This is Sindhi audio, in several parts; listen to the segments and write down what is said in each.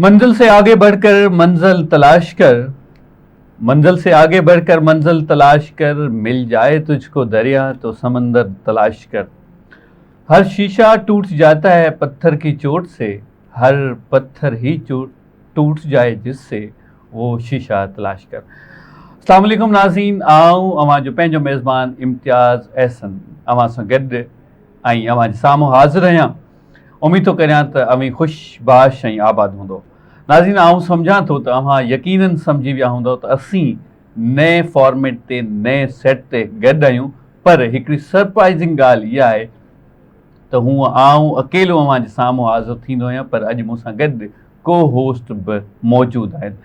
منزل سي آگي بڙھ ڪر منزل تلاش ڪر منزل سي آگي بڙھ ڪر منزل تلاش ڪر مل جائي تجھ ڪو دريا تو سمندر تلاش ڪر هر شيشا ٽوٽ جاتا هي پٿر ڪي چوٽ سي هر پٿر هي ٽوٽ جائي جس سي وو شيشا تلاش ڪر اسلام عليڪم ناظرين آئون اوهان جو پنهنجو ميزبان امتياز احسن اوهان سان گڏ ۽ اوهان جي سامهون حاضر آهيان اميد ٿو ڪريان ته اوهين خوش باش ۽ آباد هوندو ناظرين آئون سمجهان ٿو ته اوهان يقينن سمجهي ويا هوندو ته اسين نئين فارميٽ تي نئين سيٽ تي گڏ آهيون پر هڪڙي سرپرائزنگ ڳالهه اها آهي ته هونء آئون اڪيلو اوهان جي سامهون حاضر ٿيندو آهيان پر اڄ مون سان گڏ ڪو هوسٽ به موجود آهن.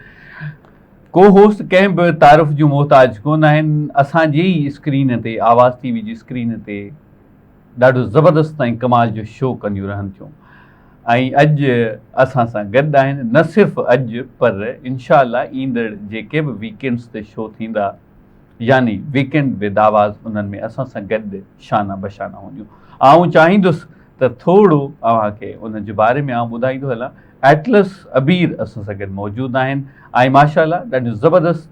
ڪو هوسٽ ڪنهن به تعارف جون محتاج ڪونه آهن. اسان جي ئي اسڪرين تي آواز ٽي وي جي اسڪرين تي ڏاڍو زبردست ۽ ڪمال جو شو ڪنديون رهن ٿيون ۽ اڄ اسان سان گڏ آهن نه صرف اڄ پر انشاء الله ايندڙ جيڪي به ويڪينڊس تي شو ٿيندا يعني ويڪينڊ ود آواز انهن ۾ اسان سان گڏ شانه بشانه هونديون. آئون چاهيندس ته ٿورو اوهان کي انهن جي باري ۾ آئون ٻڌائيندو هلان. ايٽلس عبير اسان سان گڏ موجود آهن ۽ ماشاء الله ڏاڍيون زبردست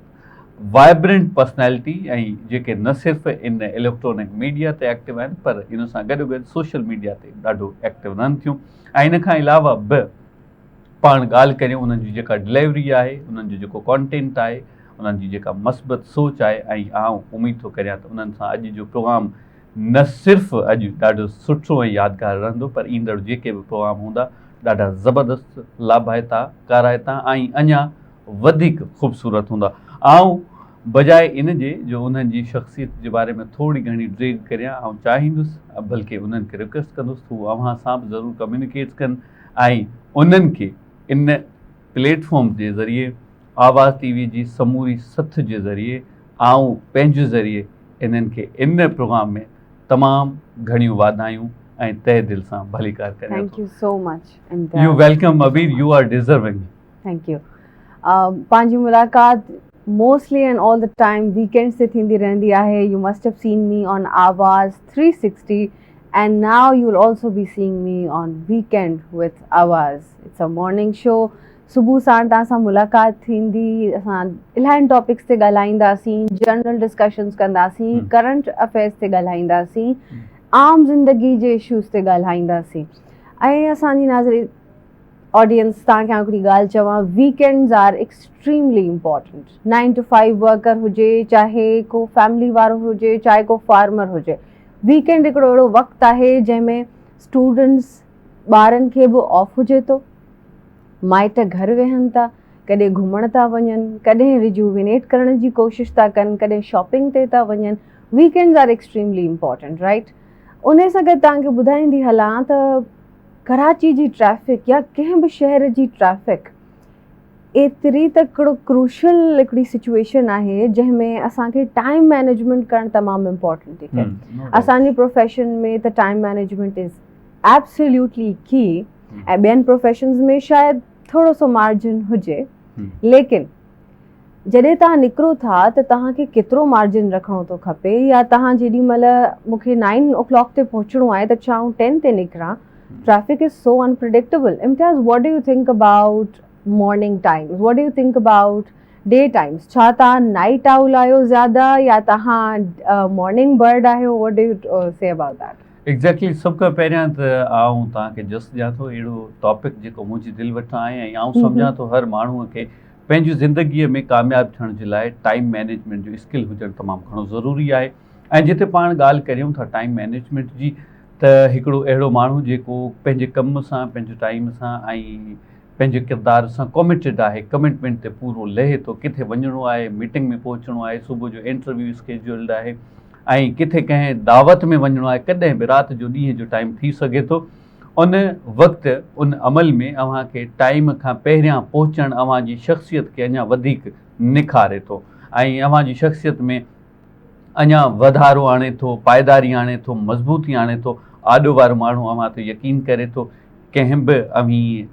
وائبرنٽ پرسنالٽي ۽ جيڪي نه صرف ان اليڪٽرانڪ ميڊيا تي ايڪٽو آهن پر ان سان گڏو گڏ سوشل ميڊيا تي ڏاڍو ايڪٽو رهن ٿيون ۽ ان کان علاوه به پاڻ ڳالهه ڪريون انهن جي جيڪا ڊليوري آهي انهن جو جيڪو ڪانٽينٽ آهي انهن جي جيڪا مثبت سوچ آهي ۽ آئون اميد ٿو ڪريان ته انهن سان اڄ جو پروگرام نه صرف اڄ ڏاڍو سٺو ۽ يادگار رهندو پر ايندڙ جيڪي به پروگرام هوندا ڏاڍا زبردست لاڀائتا ڪارائتا ۽ اڃا وڌيڪ خوبصورت هوندا. آئون بجاء ان جي جو انهن جي شخصيت جي باري ۾ ٿوري گهڻي ڊيگهه ڪريان آئون چاهيندس بلڪه انهن کي رڪويسٽ ڪندس ته هو اوهان سان به ضرور ڪميونيڪيٽ ڪن ۽ انهن کي ان پليٽ فارم جي ذريعي آواز ٽي وي جي سموري سٿ جي ذريعي آئون پنهنجي ذريعي انهن کي ان پروگرام ۾ تمام گهڻيون واڌايون ۽ تهه دل سان ڀليڪار ڪريان ٿو. Thank you so much Imtiaz. You welcome Abeer you are deserving. Thank you پنهنجي ملاقات mostly and all the time weekends تي ٿيندي رهندي آهي you must have seen me on Awaz 360 and now you will also be seeing me on weekend with Awaz it's a morning show صبح ساڻ توهان سان ملاقات ٿيندي اسان الاهين ٽاپڪس تي ڳالهائينداسين جنرل ڊسڪشنز ڪنداسين ڪرنٽ افيئرس تي ڳالهائينداسين عام زندگي جي اشوز تي ڳالهائينداسين ۽ اسان جي ناظرين آڊينس توهان کي آئون هڪڙي ڳالهه چوان weekends are extremely important nine to five worker هجي چاهي ڪو فيملي وارو هجي چاهي ڪو فارمر هجي ويڪينڊ هڪڙو اهڙو وقت آهي جنهن ۾ اسٽوڊنٽس ٻارن کي به آف هجي ٿو مائٽ گهر ويهن ٿا ڪڏهن گهمڻ ٿا وڃن ڪڏهن ريجووينيٽ ڪرڻ جي ڪوشش ٿا ڪن ڪڏهن شاپنگ تي ٿا وڃن weekends are extremely important right ان سان گڏ توهان کي ٻڌائيندي هلان ته ڪراچي جي ٽريفڪ يا ڪنهن به شهر جي ٽريفڪ ايتري ته هڪڙو ڪروشل هڪڙي سچويشن آهي جنهن ۾ اسان کي ٽائيم مينيجمينٽ ڪرڻ تمام امپورٽنٽ ٿي ٿئي اسان جي پروفيشن ۾ ته ٽائيم مينيجمينٽ از ايبسوليوٽلي ڪي ۽ ٻين پروفيشنز ۾ شايد ٿورو سو مارجن هجي ليڪن جڏهن توهان نڪرو ٿا ته توهان کي ڪيترو مارجن رکڻو ٿو کپي يا توهان جيڏي مهل مون کي نائن او ڪلاڪ تي پهچڻو آهي ته ڇا آئون ٽين تي نڪران traffic is so unpredictable Imtiaz what do you think about morning times what do you think about day times ڇا توهان نائٽ آئول آهيو زياده يا توهان مارننگ برڊ آهيو what do you say about that. Exactly سڀ کان پهريان ته آئون توهان کي جس ڏيان ٿو اهڙو ٽاپڪ جيڪو منهنجي دل وٽان آهي ۽ آئون سمجهان ٿو هر ماڻهو کي پنهنجي زندگيء ۾ ڪامياب ٿيڻ جي لاء ٽائيم مئنيجمينٽ جو اسڪل هجڻ تمام گهڻو ضروري آهي ۽ جتي پاڻ ڳالهه ڪريون ٿا ٽائيم مئنيجمينٽ جي ته هڪڙو اهڙو ماڻهو جيڪو پنهنجي ڪم سان پنهنجي ٽائيم سان ۽ پنهنجي ڪردار سان ڪميٽيڊ آهي ڪمٽمينٽ تي پورو لهي ٿو ڪٿي وڃڻو آهي ميٽنگ ۾ پهچڻو آهي صبح جو انٽرويو اسڪيجولڊ آهي ۽ ڪٿي ڪنهن دعوت ۾ وڃڻو آهي ڪڏهن به رات جو ڏينهن جو ٽائيم ٿي سگهي ٿو ان وقت ان عمل ۾ اوهان کي ٽائيم کان پهريان پهچڻ اوهان جي شخصيت کي اڃا وڌيڪ نکاري ٿو ۽ اوهان جي شخصيت ۾ اڃا وڌارو آڻي ٿو، پائيداري آڻي ٿو، مضبوطي آڻي ٿو، آڏو وارو ماڻهو اوهان تي يقين ڪري ٿو، ڪنهن به اوهين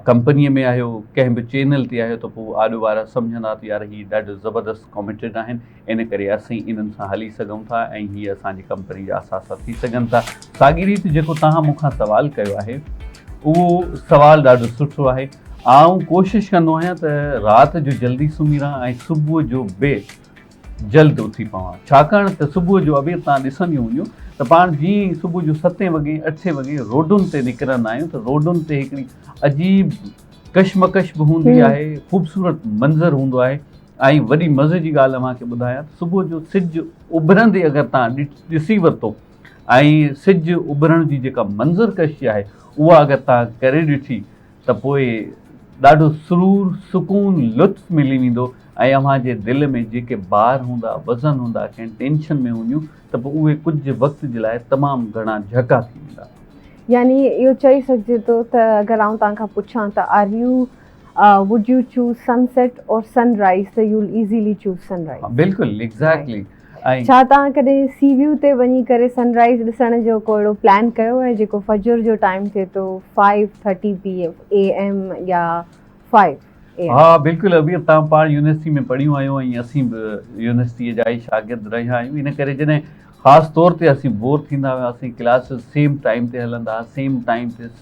ڪمپنيء ۾ آهيو، ڪنهن به چينل تي آهيو ته پوء آڏو وارا سمجهندا ته يار هي ڏاڍو زبردست ڪميٽيڊ آهن ان ڪري اسين انهن سان هلي سگهون ٿا ۽ هي اسان جي ڪمپني جا اثاثا ٿي سگهن ٿا. ساڳي ريت جيڪو توهان مون کان سوال ڪيو آهي اهو سوال ڏاڍو سٺو آهي. آئون ڪوشش ڪندو آهيان ته رات جو جلدي سمهي رهان ۽ صبح جو به جلد اٿي پوان ڇاڪاڻ ته صبح جو عبير توهان ڏسنديون هونديون ته پاڻ جيئن ئي صبح جو ستين وڳي اٺين وڳي روڊن تي نڪرندا آهيون ته روڊن تي هڪڙي عجيب ڪشمڪش به هوندي آهي خوبصورت منظر هوندو آهي ۽ وڏي مزي جي ڳالهه اوهان کي ٻڌايان ته صبح جو سج اڀرندي اگر توهان ڏسي ورتو ۽ سج اڀرڻ جي جيڪا منظر ڪشي آهي اها اگر توهان ڪري ڏٺي ته پوء ڏاڍو سرور، سڪون، لطف ملي ويندو ۽ اوهان جي دل ۾ جيڪي بار هوندا، وزن هوندا، ڪنهن ٽينشن ۾ هونديون ته پوء اهي ڪجهه وقت جي لاء تمام گهڻا جهڪا ٿي ويندا. يعني اهو چئي سگهجي ٿو ته اگر آئون توهان کان پڇان ته are you would you choose sunset or sunrise ته you will easily choose sunrise. بلڪل ايگزيڪٽلي. ۽ ڇا توهان ڪڏهن سي ويو تي وڃي ڪري سن رائيز ڏسڻ جو ڪو اهڙو پلان ڪيو آهي جيڪو فجر جو ٽائيم ٿئي ٿو فائيو ٿرٽي پي اي ايم يا فائيو اي ايم. ها بلڪل عبير توهان پاڻ يونيورسٽي ۾ پڙهيون آهيو ۽ اسين به يونيورسٽي جا ئي شاگرد رهيا آهيون ان ڪري جڏهن خاص طور تي اسين بور ٿيندا هياسين ڪلاسز سيم ٽائيم تي هلندا هئا سيم ٽائيم تي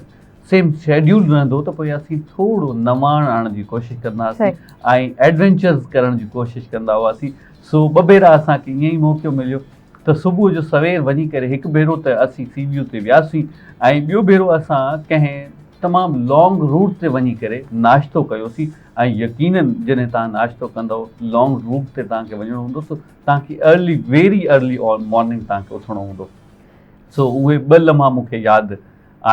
سيم شيڊيول رهندو ته پوء اسين ٿورو نواڻ آڻڻ جي ڪوشش ڪندا هئاسين ۽ ايڊوينچرز ڪرڻ جي ڪوشش ڪندا هئاسين سو ٻه ڀيرا اسان کي ائين ئي موقعو مليو ته صبح جو سوير وڃي ڪري هڪ ڀيرو ته اسين سي ويو تي وياسين ۽ ٻيو ڀيرو اسان ڪنهن تمام لانگ روٽ تي وڃي ڪري ناشتو ڪيوسين ۽ يقينن جڏهن توهان ناشتو ڪندؤ لانگ روٽ تي توهان کي وڃڻو هوندو ته توهان کي ارلي ويري ارلي مارننگ توهان کي اٿڻو هوندو سو اهي ٻه لمحا مون کي ياد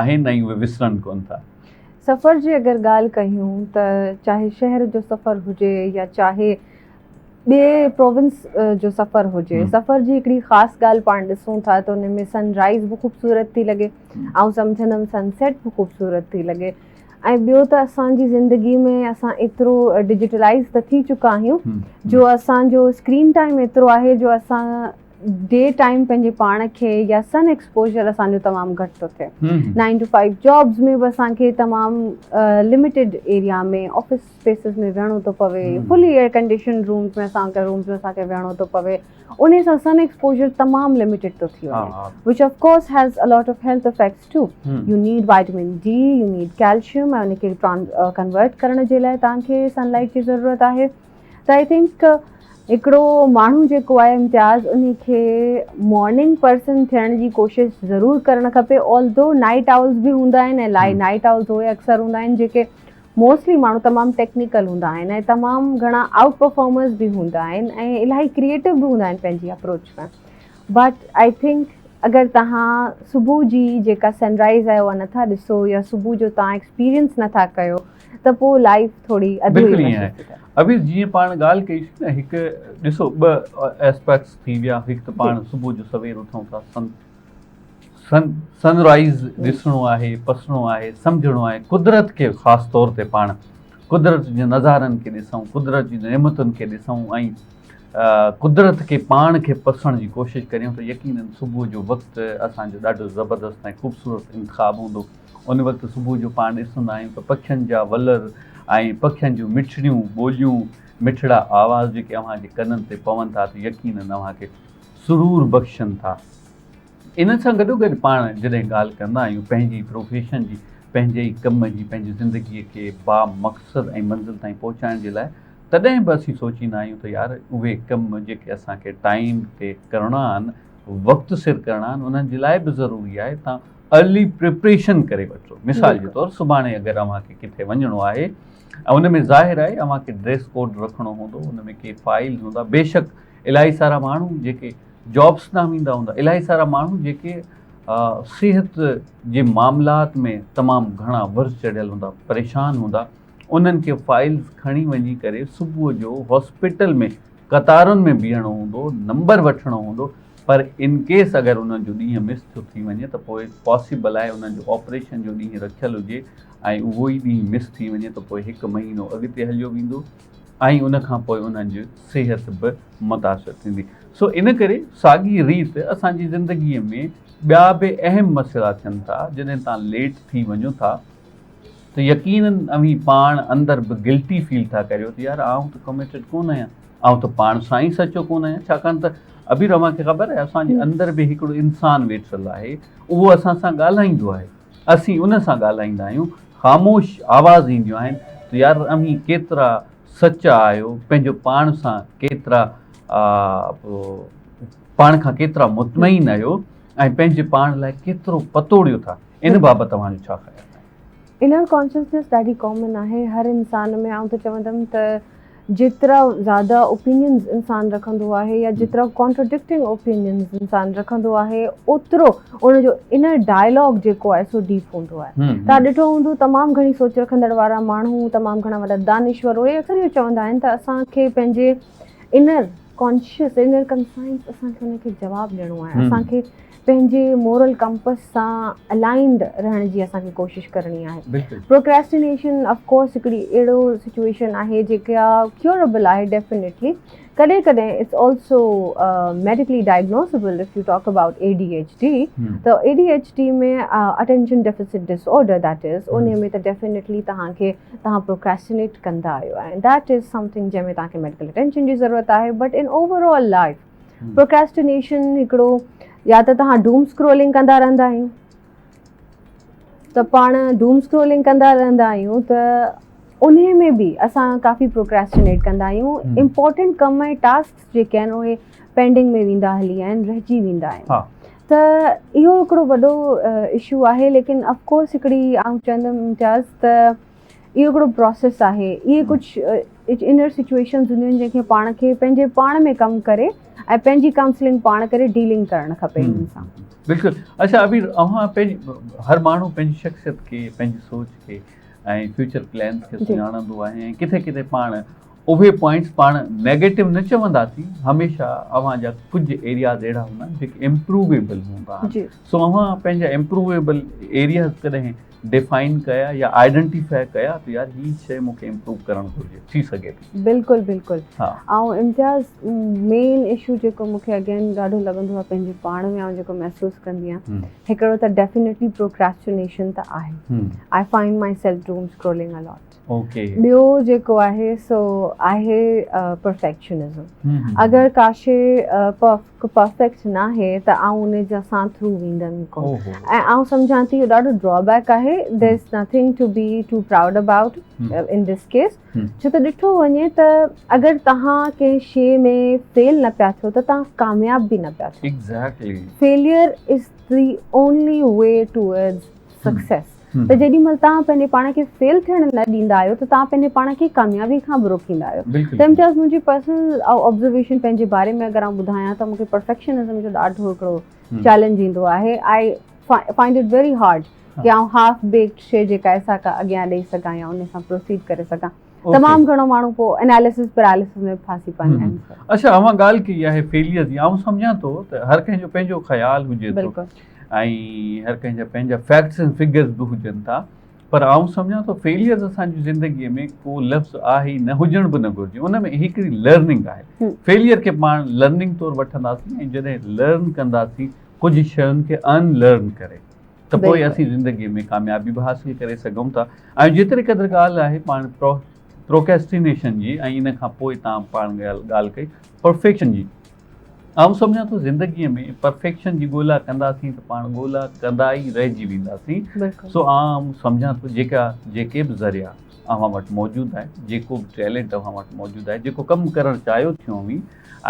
آهن ۽ اهي وسرن ڪونه ٿا. سفر جي اگر ڳالهه ڪيون ته چاهي شهر جو سفر هجي يا چاهي ٻئي پروونس جو سفر هجي سفر جي هڪڙي خاص ڳالهه پاڻ ڏسون ٿا ته ان ۾ سن رائز به خوبصورت ٿي لڳي آئون سمجهندم سن سيٽ به خوبصورت ٿي لڳي ۽ ٻيو ته اسان جي زندگي ۾ اسان ايترو ڊجيٽلائز ته ٿي چڪا آهيون جو اسان جو اسڪرين ٽائيم ايترو آهي جو اسان ڊي ٽائيم پنهنجي پاڻ کي يا سن ايڪسپوجر اسان جو تمام گهٽ ٿو ٿئي نائن ٽو فائيو جابز ۾ به اسان کي تمام لميٽيڊ ايريا ۾ آفيس اسپيسز ۾ ويهڻو ٿو پوي فلي ايئر ڪنڊيشن رومز ۾ اسان کي رومز ۾ اسان کي ويهڻو ٿو پوي ان سان سن ايڪسپوجر تمام لميٽيڊ ٿو ٿي وڃي which of course has a lot of health effects too you need vitamin D you need calcium ۽ ان کي ڪنورٽ ڪرڻ جي لاء توهان کي سن لائيٽ جي ضرورت آهي ته I think هڪڙو ماڻهو جيڪو آهي امتياز ان کي مارننگ پرسن ٿيڻ جي ڪوشش ضرور ڪرڻ کپي آل دو نائٽ آئولز به هوندا آهن ۽ لائي نائٽ آئولز اهي اڪثر هوندا آهن جيڪي موسٽلي ماڻهو تمام ٽيڪنيڪل هوندا آهن ۽ تمام گهڻا آئوٽ پرفارمرز به هوندا آهن ۽ الاهي ڪريئيٽو به هوندا آهن پنهنجي اپروچ ۾ بٽ I think اگر توهان صبح جي جيڪا سن رائز آهي اها نٿا ڏسو يا صبح جو توهان ايڪسپيرينس نٿا ڪيو ته پوء لائيف ٿوري اڌوري بلڪل ائين آهي ابي جيئن پاڻ ڳالهه ڪئي سي نه هڪ ڏسو ٻه اسپيڪٽس ٿي ويا هڪ ته پاڻ صبح جو سوير اٿون ٿا سن سن سن رائز ڏسڻو آهي پسڻو آهي سمجهڻو آهي قدرت کي خاص طور تي پاڻ قدرت جي نظارن کي ڏسون قدرت جي نعمتن کي ڏسون ۽ قدرت کي پاڻ کي پسڻ جي ڪوشش ڪريون ته يقينن صبح جو وقت اسان جو ڏاڍو زبردست ۽ خوبصورت انتخاب هوندو ان وقت صبح جو پاڻ ڏسندا آهيون ته پکين جا ولر ۽ پکين جون مٺڙيون ٻوليون، مٺڙا آواز جيڪي اوهان جي ڪنن تي پون ٿا ته يقينن اوهان کي سرور بخشن ٿا. ان سان گڏوگڏ پاڻ جڏهن ڳالهه ڪندا آهيون پنهنجي پروفيشن جي، پنهنجي ئي ڪم جي، پنهنجي زندگيء کي بامقصد ۽ منزل تائين پهچائڻ جي لاء تڏهن به اسين سوچيندا آهيون ته يار اهي ڪم جيڪي اسان کي ٽائيم تي ڪرڻا آهن، وقت سر ڪرڻا آهن انهن جي لاء به ضروري آهي ته ارلي پريپريشن ڪري وٺو مثال جي طور سڀاڻي اگر اوهان کي ڪٿي وڃڻو آهي ۽ ان ۾ ظاهر آهي اوهان کي ڊريس ڪوڊ رکڻو هوندو ان ۾ ڪي فائلز هوندا بيشڪ الاهي سارا ماڻهو جيڪي جابس ڏانهن ويندا هوندا الاهي سارا ماڻهو جيڪي صحت جي معاملات ۾ تمام گهڻا ورس چڙهيل هوندا پريشان هوندا انهن کي فائلز کڻي وڃي ڪري صبح جو هاسپيٽل ۾ قطارن ۾ بيهڻو هوندو، نمبر وٺڻو هوندو، پر ان ڪيس اگر انهن جو ڏينهن مس ٿيو ٿي وڃي ته پوء پاسيبل آهي انهن جو آپريشن جو ڏينهن رکيل هجي ۽ اهو ئي ڏينهن مس ٿي وڃي ته پوء هڪ مهينو اڳتي هليو ويندو ۽ ان کان پوء انهن جي صحت به متاثر ٿيندي. سو ان ڪري ساڳي ريت اسان جي زندگيء ۾ ٻيا به اهم مسئلا ٿين ٿا، جڏهن توهان ليٽ ٿي وڃو ٿا ته يقينن اوهين پاڻ اندر به گلٽي فيل ٿا ڪريو ته يار آئون ته ڪميٽيڊ ڪونه آهيان، آئون ته پاڻ سان ئي سچو ڪونه آهيان، ڇاڪاڻ ته ابير اوهان کي خبر آهي اسان جي اندر به هڪڙو انسان ويٺل آهي، اهو اسان سان ڳالهائيندو آهي، اسين ان سان ڳالهائيندا آهيون، خاموش آواز اينديون آهن، ته يار اوهين ڪيترا سچا آهيو پنهنجو پاڻ سان ڪيترا پاڻ کان ڪيترا مطمئن آهيو ۽ پنهنجي پاڻ لاء ڪيترو پتوڙيو ٿا ان بابت اوهان جو ڇا خيال آهي؟ انر ڪانشسنيس ڏاڍي ڪامن آهي هر انسان ۾ آئون ته چوندم ته جيترا زياده اوپينينز انسان رکندو آهي يا جيترا ڪانٽراڊڪٽنگ اوپينينز انسان رکندو آهي اوترو ان جو انر ڊائلاگ جيڪو آهي سو ڊيپ هوندو آهي توهان ڏٺو هوندو تمام گهڻي سوچ رکندڙ وارا ماڻهو تمام گهڻا وڏا دانشور اهي اڪثر اهو چوندا آهن ته اسان کي پنهنجي انر ڪانشس انر ڪنسائنس اسان کي ان کي جواب ڏيڻو آهي اسان کي پنهنجي مورل ڪمپس سان الائنڊ رهڻ جي اسان کي ڪوشش ڪرڻي آهي پروڪريسٽينيشن آف ڪورس هڪڙي اهڙو سچويشن آهي جيڪا ڪيوربل آهي ڊيفينيٽلي ڪڏهن ڪڏهن it's also medically diagnosable if you talk about A D H D ته A D H D ۾ attention deficit disorder that is ان ۾ ته ڊيفينيٽلي توهان کي توهان پروڪريسٽينيٽ ڪندا آهيو ۽ that is something جنهن ۾ توهان کي ميڊيڪل اٽينشن جي ضرورت آهي but in overall life procrastination هڪڙو يا ته توهان ڊوم اسڪرولنگ ڪندا رهندا آهيون ته پاڻ ڊوم اسڪرولنگ ڪندا رهندا آهيون ته انهي ۾ به اسان ڪافي پروڪريسٽينيٽ ڪندا آهيون امپورٽنٽ ڪم ۽ ٽاسڪس جيڪي آهن اهي پينڊنگ ۾ ويندا هلي آهن رهجي ويندا آهن ته اهو هڪڙو وڏو اشو آهي ليڪن آف ڪورس هڪڙي آئون چوندم امتياز ته اهو هڪڙو پراسيس آهي اهي ڪجهه انر سچويشنز هونديون آهن جنهن کي پاڻ کي پنهنجي پاڻ ۾ ڪم ڪري ۽ پنهنجي ڪائونسلنگ پاڻ ڪري ڊيلنگ ڪرڻ کپي انهن سان. بلڪل اڇا عبير اوهان پنهنجي هر ماڻهو پنهنجي شخصيت کي پنهنجي سوچ کي ۽ فيوچر پلانس کي سڃاڻندو آهي ۽ ڪٿي ڪٿي پاڻ اهي پوائنٽس پاڻ نيگيٽو نه چونداسين هميشه اوهان جا ڪجهه ايرياز اهڙا هوندا آهن جيڪي امپروويبل هوندا آهن سو اوهان پنهنجا امپروويبل ايرياز ڪڏهن ڊيفائن ڪيا يا آئيڊنٽيفائي ڪيا ته يار هي شيء مون کي امپروو ڪرڻ گهرجي ٿي سگهي ٿي. بلڪل بلڪل آئون امتياز مين اشو جيڪو مون کي اگين ڏاڍو لڳندو آهي پنهنجي پاڻ ۾ آئون جيڪو محسوس ڪندي آهيان هڪڙو ته ڊيفينيٽلي پروڪريسٽينيشن ته آهي I find myself doom scrolling a lot ٻيو جيڪو آهي سو آهي پرفيڪشنزم اگر ڪا شيء پرفيڪٽ ناهي ته آئون ان جا سان ٿرو ويندم ئي ڪونه ۽ آئون سمجهان ٿي اهو ڏاڍو ڊرا بيڪ آهي there is nothing to be too proud about in this case ڇو ته ڏٺو وڃي ته اگر توهان ڪنهن شيء ۾ فيل نه پيا ٿيو ته توهان ڪامياب به نه پيا ٿيو failure is the only way towards success ته جيڏي مهل توهان پنهنجي پاڻ کي فيل ٿيڻ نه ڏيندا آهيو ته توهان پنهنجي پاڻ کي ڪاميابي کان به روڪيندا آهيو ته امتياز منهنجي پرسنل آبزرويشن پنهنجي باري ۾ اگر آئون ٻڌايان ته مونکي پرفيڪشنزم جو ڏاڍو هڪڙو چئلينج ايندو آهي I find it very hard ڪي آئون هاف بيڪڊ شي جيڪا آهي سا ڪا اڳيان ڏئي سگهان يا ان سان پروسيڊ ڪري سگهان تمام گهڻو ماڻهو پوء اناليسس پراليسس ۾ ڦاسي پوندا آهن. اڇا اوهان ڳالهه ڪئي آهي فيليئر جي آئون سمجهان ٿو ته هر ڪنهن جو پنهنجو خيال هجي ٿو ۽ هر ڪنهن جا پنهنجا فيڪٽس ۽ فگرز به هجن ٿا پر آئون سمجهان ٿو فيليئرز اسان جي زندگي ۾ ڪو لفظ آهي نه هجڻ به نه گهرجي ان ۾ هڪڙي لرننگ آهي فيليئر کي پاڻ لرننگ طور وٺنداسين ۽ جڏهن لرن ڪنداسين ڪجهه شين کي ان لرن ڪري ته پوء اسين زندگي ۾ ڪاميابي به حاصل ڪري سگهون ٿا ۽ جيتري قدر ڳالهه آهي پاڻ پروڪيسٽينيشن جي ۽ ان کان پوء تان پاڻ ڳالهه ڪئي پرفيڪشن جي آئون سمجهان ٿو زندگيء ۾ پرفيڪشن جي ڳولا ڪنداسين ته پاڻ ڳولا ڪندا ئي رهجي وينداسين. سو آئون سمجهان ٿو جيڪا جيڪي به ذريعا اوهان وٽ موجود آهن، جيڪو به ٽيلنٽ اوهان وٽ موجود آهي، جيڪو ڪم ڪرڻ چاهيو ٿيون اوهين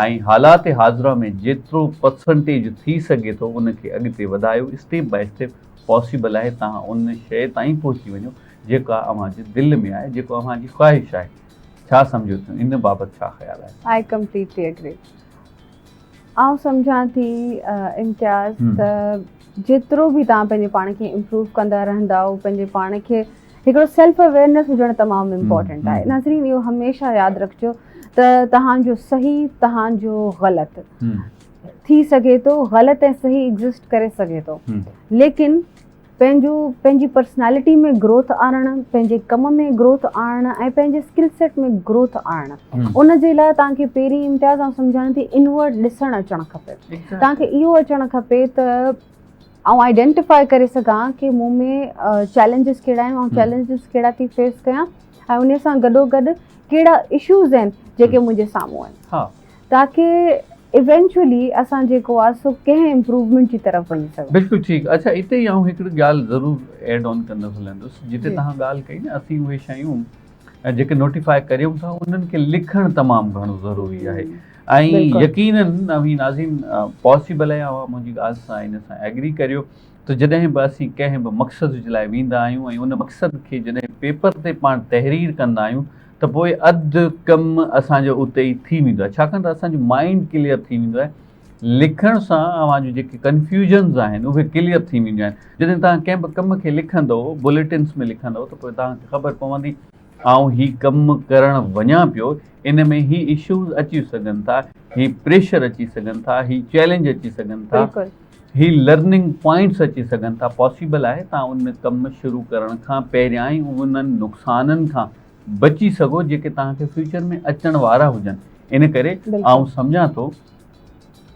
۽ حالات حاضره ۾ جيترو پرسنٽيج ٿي سگهي ٿو ان کي اڳتي وڌايو، اسٽيپ باء اسٽيپ پاسيبل آهي توهان ان شيء تائين پهچي وڃو جيڪا اوهان جي دل ۾ آهي، جيڪو اوهان جي خواهش آهي. ڇا سمجهو ٿيون ان بابت ڇا خيال آهي؟ I completely agree. آئون سمجهان ٿي امتياز ته جيترو به توهان پنهنجي پاڻ کي امپروو ڪندا رهندائو پنهنجي پاڻ کي هڪڙو سيلف اويئرنيس هجڻ تمام امپورٽنٽ آهي ناظرين اهو هميشه ياد رکجو ته توهان جو صحيح توهان جو غلط ٿي سگهي ٿو غلط ۽ صحيح ايگزسٽ ڪري سگهي ٿو ليڪن پنهنجو پنهنجي پرسنالٽي ۾ گروٿ آڻڻ، پنهنجي ڪم ۾ گروٿ آڻڻ ۽ پنهنجي اسڪل سيٽ ۾ گروٿ آڻڻ ان جي لاء توهان کي پهرين امتياز آئون سمجهان ٿي انورڊ ڏسڻ اچڻ کپي توهان کي اهو اچڻ کپي ته آئون آئيڊينٽيفائي ڪري سگهان ڪي مون ۾ چئلينجز ڪهڙا آهن آئون چئلينجز ڪهڙا ٿي فيس ڪيان ۽ ان سان گڏو گڏ ڪهڙا اشوز آهن جيڪي منهنجي سامهون آهن تاڪه ايونچولي اسان جيڪو آ سو ڪنهن امپروومينٽ جي طرف وڃي سگهون. بلڪل ٺيڪ اڇا اتي ئي آئون هڪڙي ڳالهه ضرور ايڊ آن ڪندس هلندس جتي توهان ڳالهه ڪئي نه اسين اهي شيون جيڪي نوٽيفاء ڪريون ٿا انهن کي لکڻ تمام گهڻو ضروري آهي ۽ يقينن اوهين ناظرين پاسيبل آهي اوهان منهنجي ڳالهه سان ان سان ايگري ڪريو ته جڏهن به اسين ڪنهن به مقصد جي لاء ويندا آهيون ۽ ان مقصد کي جڏهن پيپر تي پاڻ تحرير ڪندا آهيون ته پوء اڌ ڪم اسان جو اتي ئي ٿي ويندو آهي ڇاڪاڻ ته اسان جو مائنڊ ڪليئر ٿي ويندو آهي لکڻ سان اوهان جون جيڪي ڪنفيوزنز آهن اهي ڪليئر ٿي وينديون آهن. جڏهن توهان ڪنهن به ڪم کي لکندؤ، بليٽنس ۾ لکندؤ ته پوء توهان کي خبر پوندي آئون هي ڪم ڪرڻ وڃان پيو ان ۾ هي اشوز اچي سگهن ٿا، هي پريشر اچي سگهن ٿا، هي چئلينج اچي سگهن ٿا، هي لرننگ پوائنٽس اچي سگهن ٿا. پاسيبل آهي توهان ان ڪم شروع ڪرڻ کان پهريان ئي انهن نقصانن کان بچي سگهو جيڪي توهان کي فيوچر ۾ اچڻ وارا هجن. ان ڪري آئون سمجهان ٿو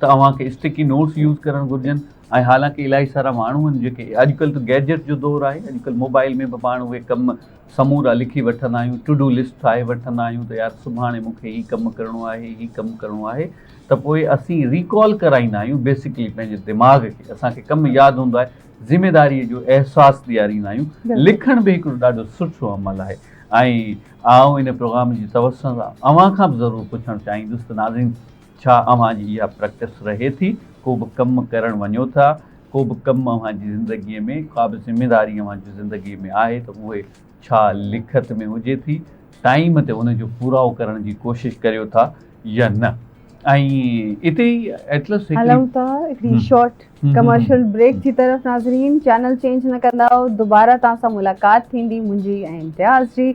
ته اوهان کي اسٽڪي نوٽس يوز ڪرڻ گهرجن ۽ حالانڪه الاهي سارا ماڻهو آهن جيڪي اڄڪلهه ته گيجيٽ جو دور آهي اڄڪلهه موبائل ۾ به پاڻ اهي ڪم سمورا لکي وٺندا آهيون ٽو do list ٺاهي وٺندا آهيون ته يار سڀاڻي مون کي هي ڪم ڪرڻو آهي هي ڪم ڪرڻو آهي ته پوء اسين ريڪال ڪرائيندا آهيون بيسڪلي پنهنجي دماغ کي اسان کي ڪم ياد هوندو آهي ذميداري جو احساس ڏياريندا آهيون لکڻ به هڪڙو ڏاڍو سٺو عمل آهي ۽ آئون ان پروگرام جي توسط سان اوهان کان به ضرور پڇڻ چاهيندس ته ناظرين ڇا اوهان جي اها پريڪٽس رهي ٿي؟ ڪو به ڪم ڪرڻ وڃو ٿا، ڪو به ڪم اوهان جي زندگيء ۾ ڪا به ذميداري اوهان جي زندگيء ۾ آهي ته اهي ڇا لکت ۾ هجي ٿي؟ ٽائيم تي ان جو پورائو ڪرڻ جي ڪوشش ڪريو ٿا يا نه؟ ۽ اتي ئي ايٽلس هڪڙي. هلون ٿا هڪڙي شارٽ ڪمرشل بريڪ جي طرف ناظرين چينل چينج نه ڪندؤ دوباره توهان سان ملاقات ٿيندي منهنجي ۽ امتياز جي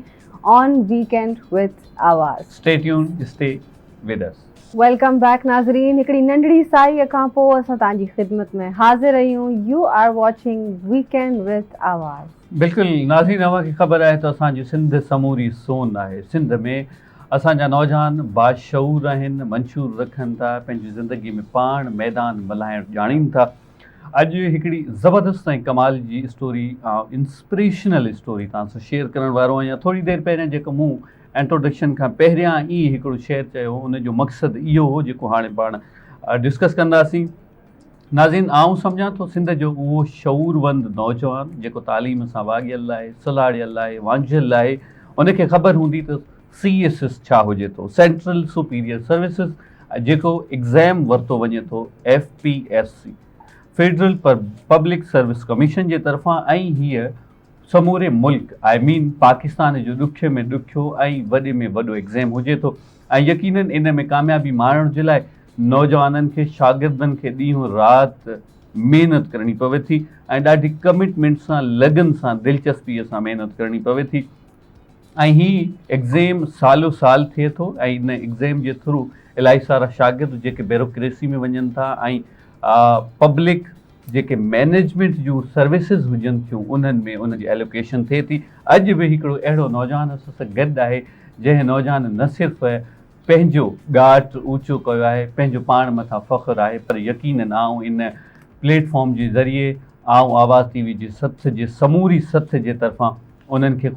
on weekend with Awaz. Stay tuned stay with us. Welcome back ناظرين هڪڙي ننڍڙي ساهيء کان پوء اسان توهان جي خدمت ۾ حاضر آهيون you are watching weekend with Awaz. بلڪل ناظرين اوهان کي خبر آهي ته اسان جي سنڌ سموري سون آهي سنڌ ۾ اسان جا نوجوان باشعور آهن منشور رکن ٿا پنهنجي زندگي ۾ پاڻ ميدان ملهائڻ ڄاڻين ٿا اڄ هڪڙي زبردست ۽ ڪمال جي اسٽوري انسپريشنل اسٽوري توهان سان شيئر ڪرڻ وارو آهيان ٿوري دير پهريان جيڪو مون انٽروڊڪشن کان پهريان ئي هڪڙو شعر چيو هو ان جو مقصد اهو هو جيڪو هاڻي پاڻ ڊسڪس ڪنداسين. ناظرين آئون سمجهان ٿو سنڌ جو اهو شعوروند نوجوان جيڪو تعليم سان واڳيل آهي، سلهاڙيل آهي، وانجهيل آهي ان کي خبر هوندي ته سي ايس ايس ڇا هجي ٿو سينٽرل سپيريئر سروسز جيڪو ايگزام ورتو وڃي ٿو F P S C federal public service commission جي طرفان ۽ هيء سموري ملڪ آء مين پاڪستان جو ڏکي ۾ ڏکيو ۽ وڏي ۾ وڏو ايگزيم هجي ٿو ۽ يقينن ان ۾ ڪاميابي ماڻڻ جي لاء نوجوانن کي شاگردن کي ڏينهن رات محنت ڪرڻي پوي ٿي ۽ ڏاڍي ڪمٽمينٽ سان لگن سان دلچسپي سان محنت ڪرڻي پوي ٿي ۽ هي ايگزيم سالو سال ٿئي ٿو ۽ ان ايگزيم جي ٿرو الاهي سارا شاگرد جيڪي بيروڪريسي ۾ وڃن ٿا ۽ پبلڪ جيڪي مئنيجمينٽ جون سروسز هجن ٿيون انهن ۾ ان جي ايلوڪيشن ٿئي ٿي. اڄ به هڪڙو اهڙو نوجوان اسان سان گڏ آهي جنهن نوجوان نه صرف پنهنجو ڳاٽ اوچو ڪيو آهي، پنهنجو پاڻ مٿان فخر آهي پر يقينن آئون ان پليٽ فارم جي ذريعي آئون آواز ٽي وي جي سٿ جي سموري سٿ جي طرفان انهن کي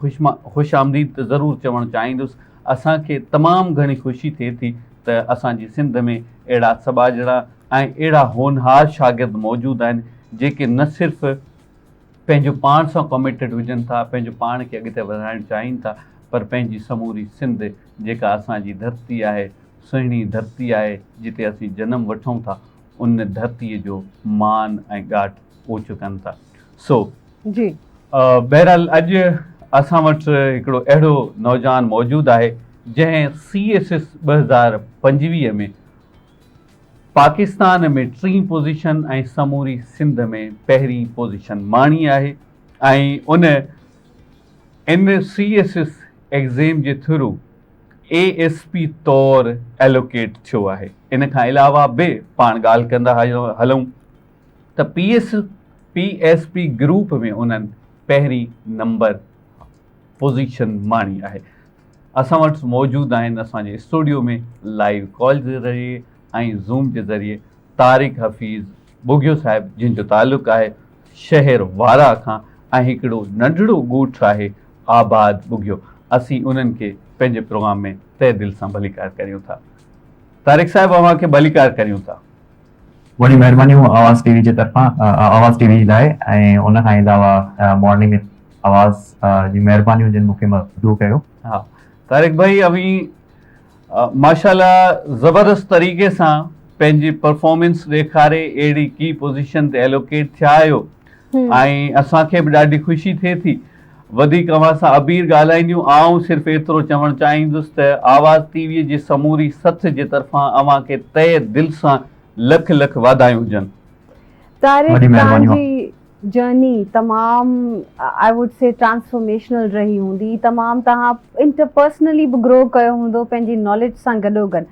خوش آمديد ته ضرور چوڻ چاهيندس. اسان کي تمام گهڻي خوشي ٿئي ٿي ته اسان جي سنڌ ۾ اهڙا سٻاجهڙا ۽ اهڙا هونهار شاگرد موجود آهن جيڪي نه صرف پنهنجو پاڻ سان ڪميٽيڊ هجن ٿا، پنهنجو پاڻ کي اڳتي وڌائڻ چاهين ٿا پر پنهنجي سموري سنڌ جيڪا اسان جي ڌرتي آهي، سهڻي ڌرتي آهي جتي اسين جنم وٺون ٿا ان ڌرتي جو مان ۽ ڳاٽ اوچو ڪن ٿا. سو. جي. بهرحال اڄ اسان وٽ هڪڙو اهڙو نوجوان موجود آهي جنهن سي ايس ايس 2025 ۾ پاڪستان ۾ ٽين پوزيشن ۽ سموري سنڌ ۾ پهرين پوزيشن ماڻي آهي ۽ ان ان سي ايس ايس ايگزيم جي ٿرو اي ايس پي طور ايلوڪيٽ ٿيو آهي ان کان علاوه به پاڻ ڳالهه ڪندا هلون ته P S P S P group ۾ انهن پهرين نمبر پوزيشن ماڻي آهي اسان وٽ موجود آهن اسان جي اسٽوڊيو ۾ لائيو ڪال جي ذريعي ۽ زوم جي ذريعي طارق حفيظ ٻگهيو صاحب جن جو تعلق آهي شهر وارا کان ۽ هڪڙو ننڍڙو ڳوٺ آهي آباد ٻگهيو اسين انهن کي پنهنجي پروگرام ۾ تهه دل سان ڀليڪار ڪريون ٿا طارق صاحب اوهان کي ڀليڪار ڪريون ٿا. وڏيون مهربانيون آواز ٽي وي جي طرفان آواز ٽي وي لاء ۽ ان کان علاوه مارننگ آواز جي مهربانيون جن مون کي مدعو ڪيو. ها طارق ڀائي اوهين ماشاءالله زبردست طريقي سان پنهنجي پرفارمنس ڏيکاري اهڙي ڪي پوزيشن تي ايلوڪيٽ ٿيا آهيو ۽ اسان کي به ڏاڍي خوشي ٿئي ٿي. وڌيڪ اوهان سان عبير ڳالهائينديون آئون صرف ايترو چوڻ چاهيندس ته آواز ٽي وي جي سموري سٿ جي طرفان اوهان کي تهه دل سان لک لک واڌايون هجن. طارق وڏي توهان مهرباني. جي جرني تمام I would see transformational رهي هوندي تمام توهان انٽرپرسنلي به گرو ڪيو هوندو پنهنجي ناليج سان گڏوگڏ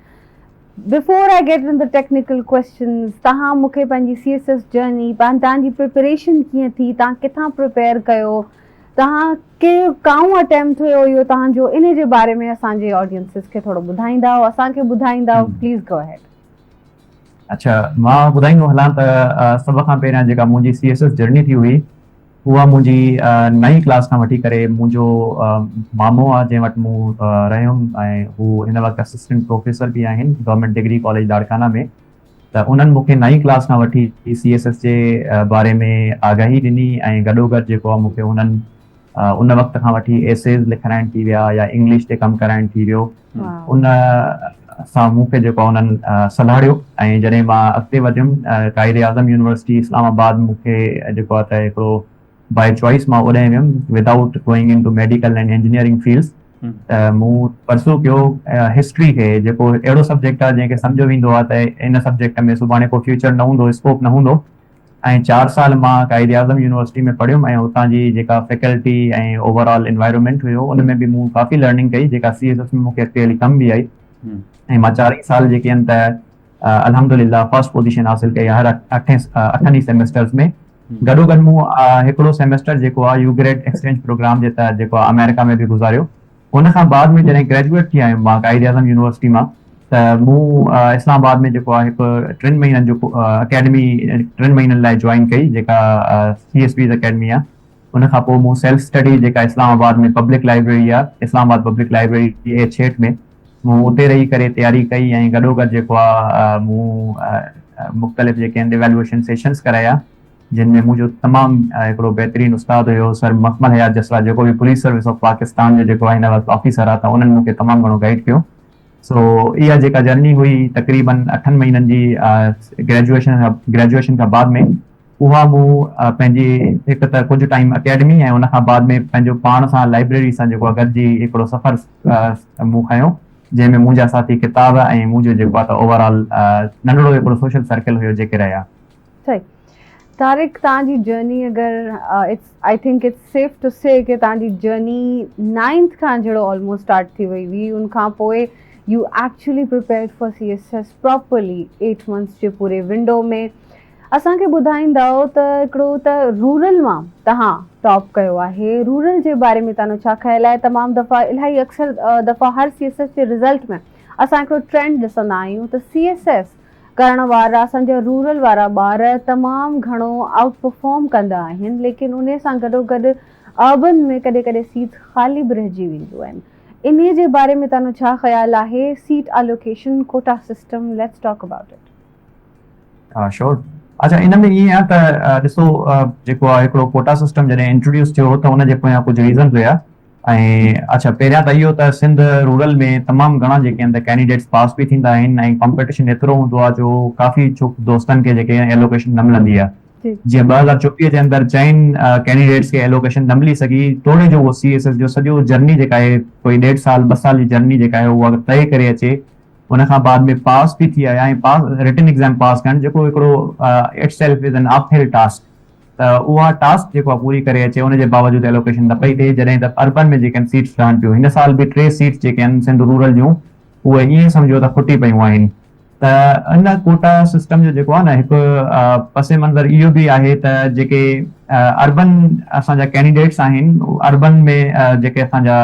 before I get in the technical questions توهان مون کي پنهنجي سي ايس ايس جرني توهان جي پريپريشن ڪيئن ٿي توهان ڪٿان پريپيئر ڪيو توهان کي ڪائون اٽيمپٽ هيو اهو توهان جو انهي جي باري ۾ اسان جي آڊينسز کي ٿورو ٻڌائيندائو اسان کي ٻڌائيندائو پليز گو اهيڊ. اڇا مان ٻڌائيندو هلان ته سڀ کان پهريان جيڪا منهنجي سي ايس ايس جرني ٿي هئي اها منهنجي نائين ڪلاس کان وٺي ڪري منهنجو مامو آهي جنهن وٽ مون رهيم ۽ هو هن وقت اسسٽنٽ پروفيسر به آهن گورنمينٽ ڊگري ڪاليج لاڙڪانا ۾ ته انهن مون کي نائين ڪلاس کان وٺي سي ايس ايس جي باري ۾ آگاهي ڏني ۽ گڏوگڏ جيڪو آهي مون کي انهن ان وقت کان وٺي ايسيز لکرائڻ ٿي ويا يا انگلش تي ڪم ڪرائڻ ٿي ويو ان سان مون کي جيڪو انهن سلهاڙيو ۽ جڏهن مان اڳتي وڌيم قائد اعظم يونيورسٽي اسلام آباد مون کي جيڪو آهي ته هڪڙو باء چوائس مان اوڏانهن ويم without going into medical and engineering fields ته مون پرسو ڪيو هسٽري کي جيڪو اهڙو سبجيڪٽ آهي جنهن کي سمجهيو ويندو آهي ته ان سبجيڪٽ ۾ سڀاڻي ڪو فيوچر نه هوندو اسڪوپ نه هوندو ۽ چار سال مان قائد اعظم يونيورسٽي ۾ پڙهيم ۽ اتان جي جيڪا فيڪلٽي ۽ اوور آل انوائرمينٽ هيو ان ۾ به مون ڪافي لرننگ ڪئي جيڪا سي ايس ايس ۾ مون کي اڳتي هلي ڪم به آئي ۽ مان چارئي سال جيڪي آهن ته الحمد لله فرسٽ پوزيشن حاصل ڪئي هر اٺين اٺن ئي سيمسٽرز ۾ گڏو گڏ مون هڪڙو سيمسٽر جيڪو آهي يو گريڊ ايڪسچينج پروگرام جي تحت جيڪو آهي آمريڪا ۾ به گذاريو ان کان بعد ۾ جڏهن گريجوئيٽ ٿي آيم مان قائد اعظم يونيورسٽي مان ته مون اسلام آباد ۾ جيڪو آهي هڪ ٽن مهينن جو اڪيڊمي ٽن مهينن لاء جوائن ڪئي جيڪا سي ايس بيز اڪيڊمي آهي ان کان پوء مون سيلف اسٽڊي جيڪا اسلام آباد ۾ پبلڪ لائبريري آهي اسلام آباد پبلڪ لائبريري ايڇ ايٽ ۾ مون اتي رهي ڪري تياري ڪئي ۽ گڏو گڏ جيڪو آهي مون مختلف جيڪي آهن ايويلوئيشن سيشنس ڪرايا جن ۾ منهنجو تمام هڪڙو بهترين استاد هيو سر مخمل حيات جسرا جيڪو به پوليس سروس آف پاڪستان جو جيڪو هن وقت آفيسر آهي ته انهن مون کي تمام گهڻو گائيڊ ڪيو سو اها جيڪا جرني هئي تقريبن اٺن مهينن جي گريجوئيشن گريجوئيشن کان بعد ۾ اها مون پنهنجي هڪ ته ڪجهه ٽائيم اڪيڊمي ۽ ان کان بعد ۾ پنهنجو پاڻ سان لائبريري سان جيڪو گڏجي هڪڙو سفر مون کنيو جنهن ۾ منهنجا ساٿي ڪتاب ۽ منهنجو جيڪو آهي ته اوور آل ننڍڙو هڪڙو سوشل سرڪل هيو جيڪي رهيا. صحيح طارق توهان جي جرني اگر it's I think it's safe to say ڪي توهان جي جرني نائنٿ کان جهڙو آلموسٽ اسٽارٽ ٿي وئي هئي ان کان پوء you actually prepared for C S S properly eight months جي پوري ونڊو ۾ اسان کي ٻڌائيندؤ ته هڪڙو ته رورل مان توهان ٽاپ ڪيو آهي رورل جي باري ۾ توهان جو ڇا خيال آهي تمام دفعا الاهي اڪثر دفعا هر سي ايس ايس جي رزلٽ ۾ اسان هڪڙو ٽرينڊ ڏسندا آهيون ته سي ايس ايس ڪرڻ وارا اسان جا رورل وارا ٻار تمام گهڻو آئوٽ پرفارم ڪندا آهن ليڪن انهي سان گڏو گڏ اربن ۾ ڪڏهن ڪڏهن سيٽس خالي به رهجي وينديون آهن انهي جي باري ۾ توهان جو ڇا خيال آهي seat allocation quota system let's talk about it. ها شور اڇا ان ۾ ائين آهي ته ڏسو جيڪو آهي هڪڙو ڪوٽا سسٽم جڏهن انٽروڊيوس ٿيو هو ته ان جي پويان ڪجهه ريزنز هيا ۽ اڇا پهريان ته اهو ته سنڌ رورل ۾ تمام گهڻا جيڪي آهن ته ڪينڊيڊيٽس پاس به ٿيندا آهن ۽ ڪامپيٽيشن ايترو هوندو آهي جو ڪافي ڇوڪ دوستن کي جيڪي ايلوڪيشن نه ملندي آهي جيئن 2024 جي اندر چئن ڪينڊيڊيٽس کي ايلوڪيشن نه ملي سگهي توڙي جو اهو سي ايس ايس جو سڄو جرني جيڪا آهي ڪوئي ڏيڍ سال ٻه سال جي جرني جيڪا آهي اها طئي ڪري اچي ان کان بعد ۾ پاس به ٿي آيا ۽ پاس رٽن ايگزام پاس ڪرڻ جيڪو هڪڙو itself is an uphill task ته اها ٽاسڪ جيڪو آهي پوري ڪري اچي ان جي باوجود ايلوڪيشن نه پئي ٿئي جڏهن ته اربن ۾ جيڪي آهن سيٽس رهن پيون هن سال به ٽي سيٽس جيڪي آهن سنڌ رورل جون اهي ائين سمجهو ته کٽي پيون آهن ته ان ڪوٽا سسٽم جو جيڪو آهي نه هڪ پس منظر اهو به آهي ته جيڪي اربن اسان جا ڪينڊيڊيٽس آهن اربن ۾ جيڪي اسان جا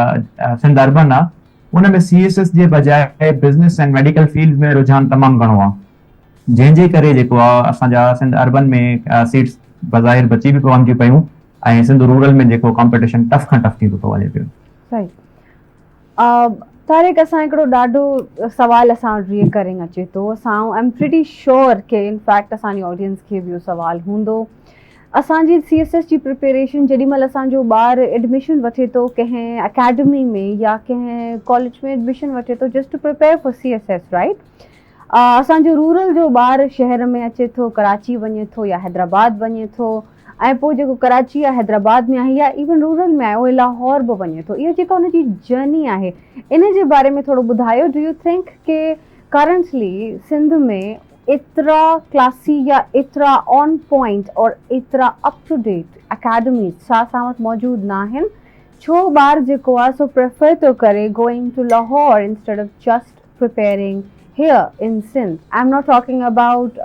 سنڌ اربن آهي ان ۾ سي ايس ايس جي بجاء بزنس ۽ ميڊيڪل فيلڊ ۾ رجحان تمام گهڻو آهي جنهن جي ڪري جيڪو آ اسان جا سنڌ اربن ۾ سيٽس بظاهر بچي به پون ٿيون پيون ۽ سنڌ رورل ۾ جيڪو ڪامپيٽيشن ٽف کان ٽف ٿيندو ٿو وڃي پيو. صحيح طارق اسان هڪڙو ڏاڍو سوال اسان وٽ ري اڪرنگ اچي ٿو اسان I am pretty sure K in fact اسان جي آڊينس کي به اهو سوال هوندو. اسان جي سي ايس ايس جي پريپيريشن جيڏي مهل اسان جو ٻار ايڊميشن وٺي ٿو ڪنهن اڪيڊمي ۾ يا ڪنهن ڪاليج ۾ ايڊميشن وٺي ٿو just to prepare for C S S right اسان جو رورل جو ٻار شهر ۾ اچي ٿو ڪراچي وڃي ٿو يا حيدرآباد وڃي ٿو ۽ پوء جيڪو ڪراچي يا حيدرآباد ۾ آهي يا ايون رورل ۾ آهي اهو لاهور به وڃي ٿو اها جيڪا ان جي جرني آهي ان جي باري ۾ ٿورو ٻڌايو do you think K currently Sindh ۾ ايترا ڪلاسي يا ايترا آن پوائنٽ اور ايترا اپ ٽو ڊيٽ اڪيڊميز ڇا اسان وٽ موجود ناهن ڇو ٻار جيڪو آهي سو پريفر ٿو ڪري going to Lahore instead of just preparing here in Sindh I am not talking about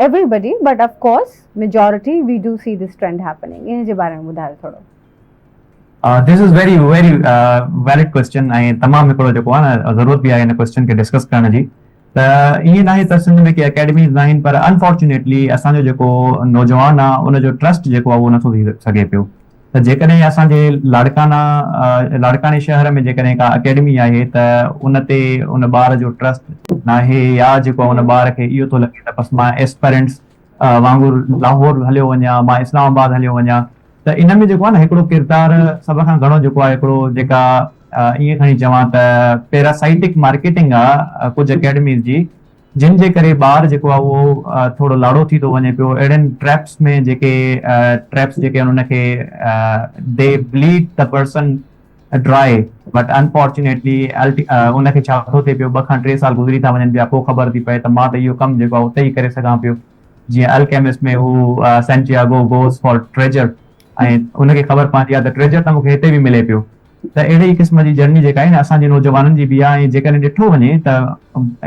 everybody but of course majority we do see this trend happening ان جي باري ۾ ٻڌايو ٿورو. This is very very valid question ۽ تمام هڪڙو جيڪو آهي نه ضرورت به آهي ان ڪويسچن کي ڊسڪس ڪرڻ جي ته ائين ناهي ته سنڌ ۾ ڪي اڪيڊميز ناهن پر انفارچونيٽلي اسان جو جيڪو نوجوان آهي ان جو ٽرسٽ جيڪو آهي اهو نٿو ٿي سگهي پيو ته جيڪڏهن اسان جي لاڙڪانا لاڙڪاڻي شهر ۾ جيڪڏهن ڪا اڪيڊمي آهي ته ان تي ان ٻار جو ٽرسٽ ناهي يا جيڪو ان ٻار کي اهو ٿو لڳي ته بس مان ايسپرنٽس وانگر لاهور هليو وڃان مان اسلام آباد هليو وڃان ته ان ۾ جيڪو آهي نه هڪڙو ڪردار سڀ کان گهڻو جيڪو آهي هڪڙو جيڪا ائين کڻي چوان ته پيراسائٽڪ مارڪيٽنگ آهي ڪجهه اڪيڊميز جي جن جي ڪري ٻار جيڪو آهي اهو ٿورو لاڙو ٿي ٿو وڃي پيو اهڙن ٽريپس ۾ جيڪي ٽريپس جيڪي آهن ان کي they bleed the person dry but unfortunately ان کي ڇا ٿو ٿئي پيو ٻه کان ٽي سال گذري ٿا وڃن پيا پوء خبر ٿي پئي ته مان ته اهو ڪم جيڪو آهي اتي ئي ڪري سگهان پيو جيئن الڪيمسٽ ۾ هو سينٽياگو گوز فار ٽريجر ۽ ان کي خبر پوندي آهي ته ٽريجر ته مون کي هتي به ملي پيو ته اهڙي ئي قسم جي جرني جيڪا آهي نه اسان جي نوجوانن جي به آهي ۽ جيڪڏهن ڏٺو وڃي ته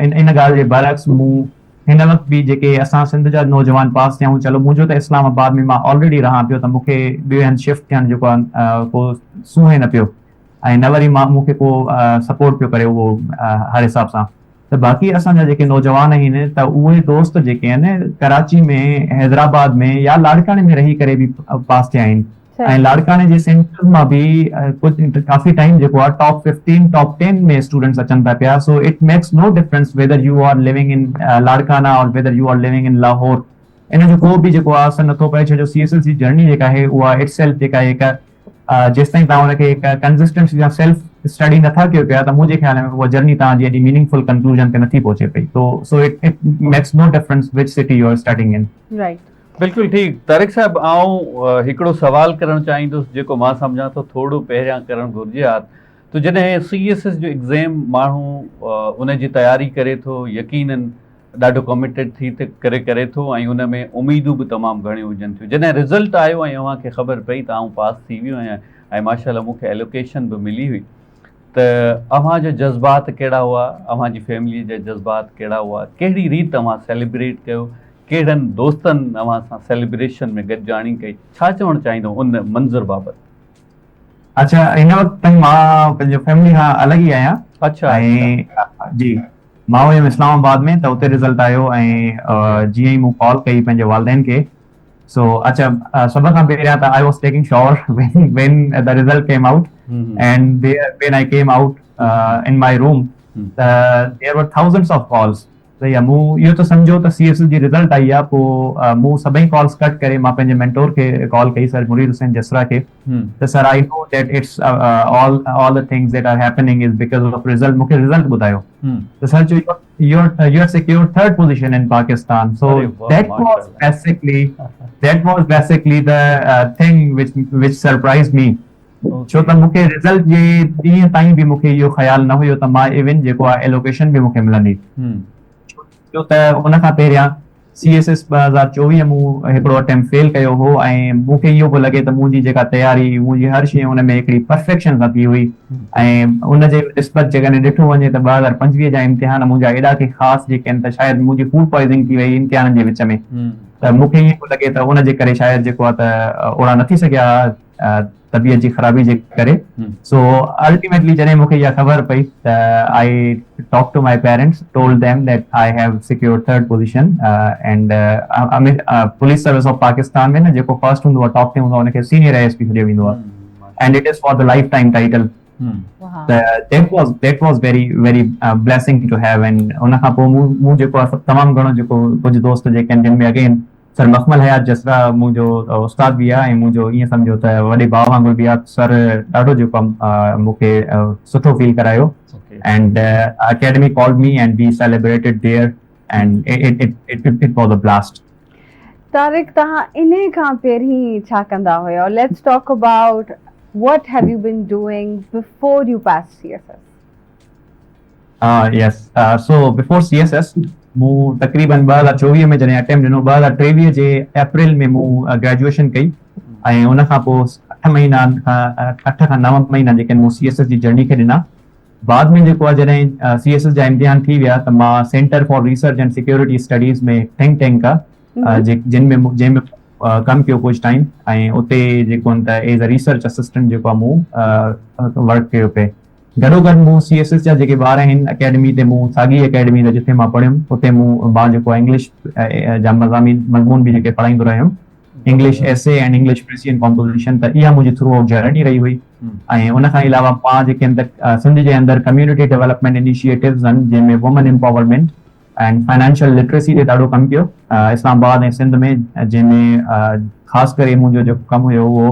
ان ڳالهه جي برعڪس مون هن وقت به جيڪي اسان سنڌ جا نوجوان پاس ٿيا آهيون چلو منهنجو ته اسلام آباد ۾ مان آلريڊي رهان پيو ته مون کي ٻئي هنڌ شفٽ ٿيڻ جيڪو آهي ڪو سونهين نه پيو ۽ نه وري مان مون کي ڪو سپورٽ پيو ڪري اهو هر حساب سان ته باقي اسان جا جيڪي نوجوان آهن ته اهي دوست جيڪي آهن ڪراچي ۾ حيدرآباد ۾ يا لاڙڪاڻي ۾ رهي ڪري به پاس ٿيا آهن ۽ لاڙڪاڻي جي سينٽرز مان به ڪجهه ڪافي ٽائيم جيڪو آهي top fifteen top ten ۾ students اچن ٿا پيا so it makes no difference whether you are living in Larkana or whether you are living in Lahore ان جو ڪو به جيڪو آهي اثر نٿو پئي ڇو جو سي ايس ايس جي جرني جيڪا آهي اها it self جيڪا آهي هڪ جيستائين توهان ان کي هڪ ڪنسسٽنسي سان سيلف اسٽڊي نٿا ڪيو پيا ته منهنجي خيال ۾ اها جرني توهان جي ايڏي ميننگ فل ڪنڪلوزن تي نٿي پهچي پئي تو so it makes no difference which city you are studying in. Right. بلڪل ٺيڪ طارق صاحب آئون هڪڙو سوال ڪرڻ چاهيندس جيڪو مان سمجهان ٿو ٿورو پهريان ڪرڻ گهرجي ها ته جڏهن سي ايس ايس جو ايگزيم ماڻهو ان جي تياري ڪري ٿو يقينن ڏاڍو ڪميٽيڊ ٿي ڪري ڪري ٿو ۽ ان ۾ اميدون به تمام گهڻيون هجن ٿيون جڏهن رزلٽ آيو ۽ اوهان کي خبر پئي ته آئون پاس ٿي ويو آهيان ۽ ماشاء الله مون کي ايلوڪيشن به ملي هئي ته اوهان جا جذبات ڪهڙا هئا اوهان جي فيملي جا جذبات ڪهڙا هئا ڪهڙي ريت اوهان سيليبريٽ ڪيو ڪهڙن دوستن اوهان سان سيليبريشن ۾ گڏجاڻي ڪئي؟ ڇا چوڻ چاهيندو ان منظر بابت؟ اڇا هن وقت تائين مان پنهنجي فيملي کان الڳ ئي آهيان. اڇا ۽ جي مان هيم اسلام آباد ۾ ته اتي رزلٽ آيو ۽ جيئن ئي مون ڪال ڪئي پنهنجي والدين کي سو اڇا سڀ کان پهريان ته I was taking shower when the result came out and when I came out in my room ته there were thousands of calls صحيح آ مون اهو ته سمجهيو ته سي ايس ايس جي رزلٽ آئي آ پو مون سڀئي ڪالز ڪٽ ڪري مان پنهنجي مينٽور کي ڪال ڪئي سر مريد حسين جسرا کي ته sir I know that it's all all the things that are happening is because of result مون کي رزلٽ ٻڌايو ته سر چيو you you have secured third position in Pakistan so that was basically that was basically the thing which which surprise me ڇو ته مون کي رزلٽ جي ڏينهن تائين به مون کي اهو خيال نه هيو ته مان ايون جيڪو آهي ايلوڪيشن به مون کي ملندي ڇو ته ان کان پهريان سي ايس ايس 2024 مون هڪڙو اٽيمپٽ فيل ڪيو هو ۽ مون کي اهو پيو لڳي ته منهنجي جيڪا تياري منهنجي هر شيء ان ۾ هڪڙي پرفيڪشن سان ٿي هئي ۽ ان جي نسبت جيڪڏهن ڏٺو وڃي ته 2025 جا امتحان منهنجا ايڏا ڪي خاص جيڪي آهن ته شايد منهنجي فوڊ پوائزنگ ٿي وئي امتحانن جي وچ ۾ ته مون کي ائين پيو لڳي ته ان جي ڪري شايد جيڪو آهي ته اوڙا نه ٿي سگهيا طبيعت جي خرابي جي ڪري سو الٽيميٽلي جڏهن مون کي اها خبر پئي ته I talk to my parents told them that I have secured third position and police service of Pakistan ۾ نه جيڪو فرسٽ هوندو آهي ٽاپ تي هوندو آهي ان کي سينيئر I S P سڏيو ويندو آهي and it is for the life time title ته that was that was very very blessing to have and ان کان پوء مون مون جيڪو آهي تمام گهڻو جيڪو ڪجهه دوست جيڪي آهن جن ۾ اگين سر مخمل حيات جسرا منهنجو استاد به آهي ۽ منهنجو ائين سمجهو ته وڏي ڀاء وانگر به آهي. سر ڏاڍو جيڪو آهي مون کي سٺو فيل ڪرايو and academy called me and we celebrated there and it it was a blast. Tariq توهان انهي کان پهرين ڇا ڪندا هيو let's talk about what have you been doing before you pass C S S. Yes so before C S S مون تقريبن 2024 ۾ جڏهن اٽيمپٽ ڏنو 2023 جي اپريل ۾ مون گريجوئيشن ڪئي ۽ ان کان پوء اٺ مهينا کان اٺ کان نو مهينا جيڪي مون سي ايس ايس جي جرني کي ڏنا. بعد ۾ جيڪو آهي جڏهن سي ايس ايس جا امتحان ٿي ويا ته مان centre for research and security studies ۾ think tank آهي جن ۾ جنهن ۾ ڪم ڪيو ڪجهه ٽائيم ۽ اتي جيڪو آهن ته ايز اي ريسرچ اسسٽنٽ جيڪو آهي مون ورڪ ڪيو پئي. گڏوگڏ مون سي ايس ايس جا جيڪي ٻار آهن اڪيڊمي تي مون ساڳي اڪيڊمي تي جتي مان پڙهيم اتي مون مان جيڪو آهي انگلش جا مضامين مضمون به جيڪي پڙهائيندو رهيم English essay ۽ English precis and composition ته اها منهنجي ٿرو آئوٽ جرني رهي هئي ۽ ان کان علاوه مان جيڪي آهن ته سنڌ جي اندر ڪميونٽي ڊولپمينٽ انيشيٽوز آهن جنهن ۾ وومن امپاورمينٽ ۽ فائنانشل لٽريسي تي ڏاڍو ڪم ڪيو اسلام آباد ۽ سنڌ ۾ جنهن ۾ خاص ڪري منهنجو جيڪو ڪم هيو اهو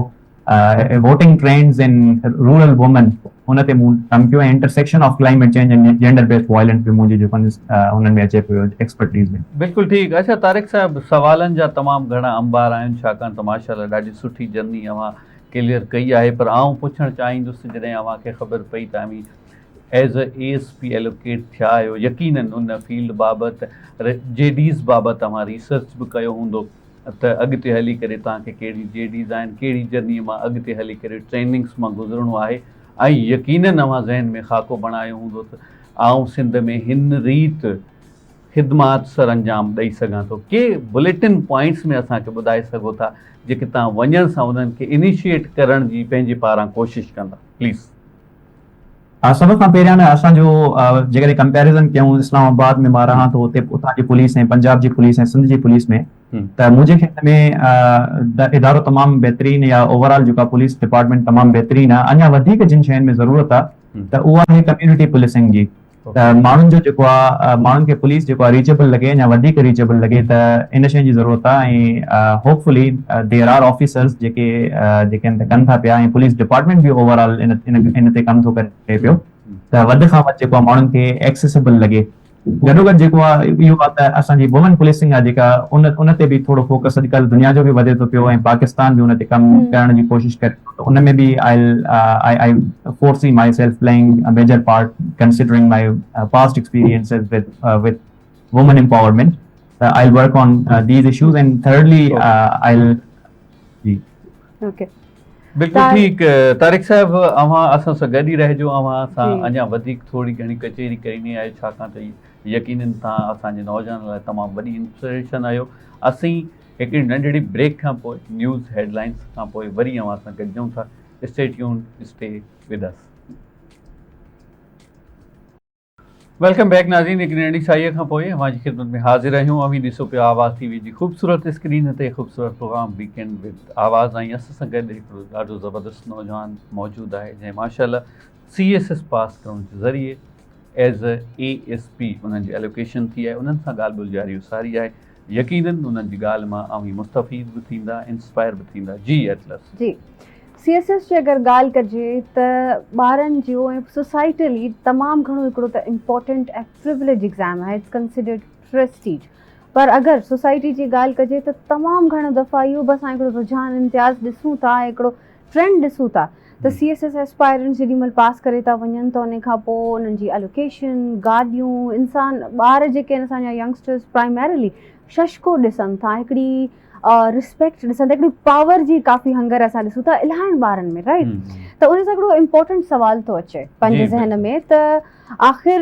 voting trends in rural women ان تي مون ڪم ڪيو ۽ intersection of climate change ۽ gender based violence به منهنجي جيڪو انهن ۾ اچي پيو ايڪسپرٽيز ۾. بلڪل ٺيڪ اڇا طارق صاحب سوالن جا تمام گهڻا انبار آهن ڇاڪاڻ ته ماشاءالله ڏاڍي سٺي جرني اوهان ڪليئر ڪئي آهي پر آئون پڇڻ چاهيندس ته جڏهن اوهان کي خبر پئي ته اوهين as a A S P allocate ٿيا آهيو يقينن ان فيلڊ بابت جي ڊيز بابت اوهان ريسرچ به ڪيو هوندو ته اڳتي هلي ڪري توهان کي ڪهڙي جي ڊيز آهن، ڪهڙي جرنيء مان اڳتي هلي ڪري ٽريننگس مان گذرڻو آهي ۽ يقينن اوهان ذهن ۾ خاڪو بڻايو هوندو ته آئون سنڌ ۾ هن ريت خدمات سرانجام ڏئي سگهان ٿو. ڪي بليٽن پوائنٽس ۾ اسان کي ٻڌائي سگهو ٿا جيڪي توهان وڃڻ سان انهن کي انيشيئيٽ ڪرڻ جي پنهنجي پاران ڪوشش ڪندا. پليز. سڀ کان پهريان نه اسان جو جيڪڏهن ڪمپيريزن ڪيون اسلام آباد ۾ مان رهان ٿو اتي اتان جي پوليس ۽ پنجاب جي پوليس ۽ سنڌ جي پوليس ۾ ته منهنجي خيال ۾ ادارو تمام بهترين يا اوور آل جيڪا پوليس ڊپارٽمينٽ تمام بهترين آهي اڃا وڌيڪ جن شين ۾ ضرورت آهي ته اها آهي ڪميونٽي پوليسنگ جي ته ماڻهن جو جيڪو آهي ماڻهن کي پوليس جيڪو آهي ريچيبل لڳي اڃا وڌيڪ ريچيبل لڳي ته ان شيء جي ضرورت آهي ۽ hopefully there are officers جيڪي جيڪي ان تي ڪن ٿا پيا ۽ پوليس ڊپارٽمينٽ به اوور آل ان ان تي ڪم ٿو ڪري پيو ته وڌ کان وڌ جيڪو آهي ماڻهن کي ايڪسيسبل لڳي گڏو گڏ جيڪو آهي اهو آهي ته اسان جي وومن پوليسنگ آهي جيڪا ان ان تي به ٿورو فوڪس اڄڪلهه دنيا جو به وڌي ٿو پيو ۽ پاڪستان به ان تي ڪم ڪرڻ جي ڪوشش ڪري ٿو ته ان ۾ به I I foresee myself playing a major part considering my past experiences with with women empowerment ته I work on these issues and thirdly I جي. اوڪي بلڪل ٺيڪ طارق صاحب اوهان اسان سان گڏ ئي رهجو اوهان سان اڃا وڌيڪ ٿوري گهڻي ڪچهري ڪرڻي آهي ڇاڪاڻ ته يقينن توهان اسان جي نوجوانن لاء تمام وڏي انسپريشن آهيو اسين هڪڙي ننڍڙي بريڪ کان پوء نيوز هيڊ لائنس کان پوء وري اوهان سان گڏجون ٿا stay tuned stay with us. Welcome back ناظرين هڪ ننڍڙي سائيء کان پوء اوهان جي خدمت ۾ حاضر آهيون اوهين ڏسو پيا آواز ٽي وي جي خوبصورت اسڪرين تي خوبصورت پروگرام ويڪينڊ ود آواز ۽ اسان سان گڏ هڪڙو ڏاڍو زبردست نوجوان موجود آهي جنهن ماشاءالله سي ايس ايس پاس ڪرڻ جي ذريعي ايز اي ايس پي انهن جي الوڪيشن ٿي آهي انهن سان ڳالهه ٻولهه جاري و ساري آهي يقينن انهن جي ڳالهه مان اوهين مستفيض به ٿيندا انسپائر به ٿيندا جي ايٽلس. جي سي ايس ايس جي اگر ڳالهه ڪجي ته ٻارن جو ۽ سوسائٽلي تمام گهڻو هڪڙو ته امپورٽنٽ ۽ پروليج ايگزام آهي it's considered prestige پر اگر سوسائٽي جي ڳالهه ڪجي ته تمام گهڻو دفعا اهو به اسان هڪڙو رجحان امتياز ڏسون ٿا ۽ هڪڙو ٽرينڊ ڏسون ٿا ته سي ايس ايس ايسپائرنٽس جيڏي مهل پاس ڪري ٿا وڃن ته ان کان پوء انهن جي الوڪيشن، گاڏيون، انسان ٻار جيڪي آهن اسان جا ينگسٽرز پرائمرلي ششڪو ڏسن ٿا هڪڙي رسپيڪٽ ڏسن ٿا هڪڙي پاور جي ڪافي هنگر اسان ڏسون ٿا الاهين ٻارن ۾ رائٽ ته ان سان هڪڙو امپورٽنٽ سوال ٿو اچي پنهنجي ذهن ۾ ته آخر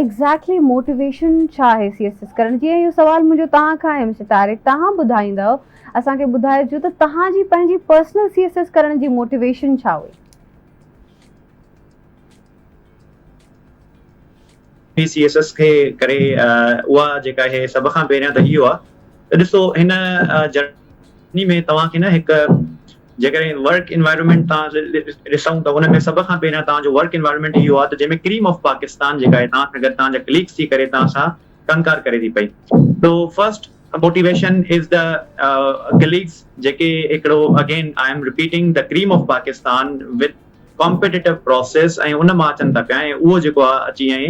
ايگزيڪٽلي موٽيويشن ڇا آهي سي ايس ايس ڪرڻ جي ۽ اهو سوال منهنجو توهان کان آهي مسٽر طارق توهان ٻڌائيندؤ اسان کي ٻڌائجو ته توهان جي پنهنجي پرسنل سي ايس ايس ڪرڻ جي موٽيويشن ڇا هئي؟ سي ايس ايس کي ڪري اها جيڪا آهي سڀ کان پهريان ته اهو آهي ته ڏسو هن جرني ۾ توهان کي نه هڪ جيڪڏهن ورڪ انوائرمينٽ توهان ڏسون ته ان ۾ سڀ کان پهريان توهان جو ورڪ انوائرمينٽ اهو آهي ته جنهن ۾ ڪريم آف پاڪستان جيڪا آهي توهان سان گڏ توهان جا ڪليگس ٿي ڪري توهان سان ڪم ڪار ڪري ٿي پئي سو first motivation is the colleagues جيڪي هڪڙو again I am repeating the cream of Pakistan with competitive process ۽ ان مان اچن ٿا پيا ۽ اهو جيڪو آهي اچي ۽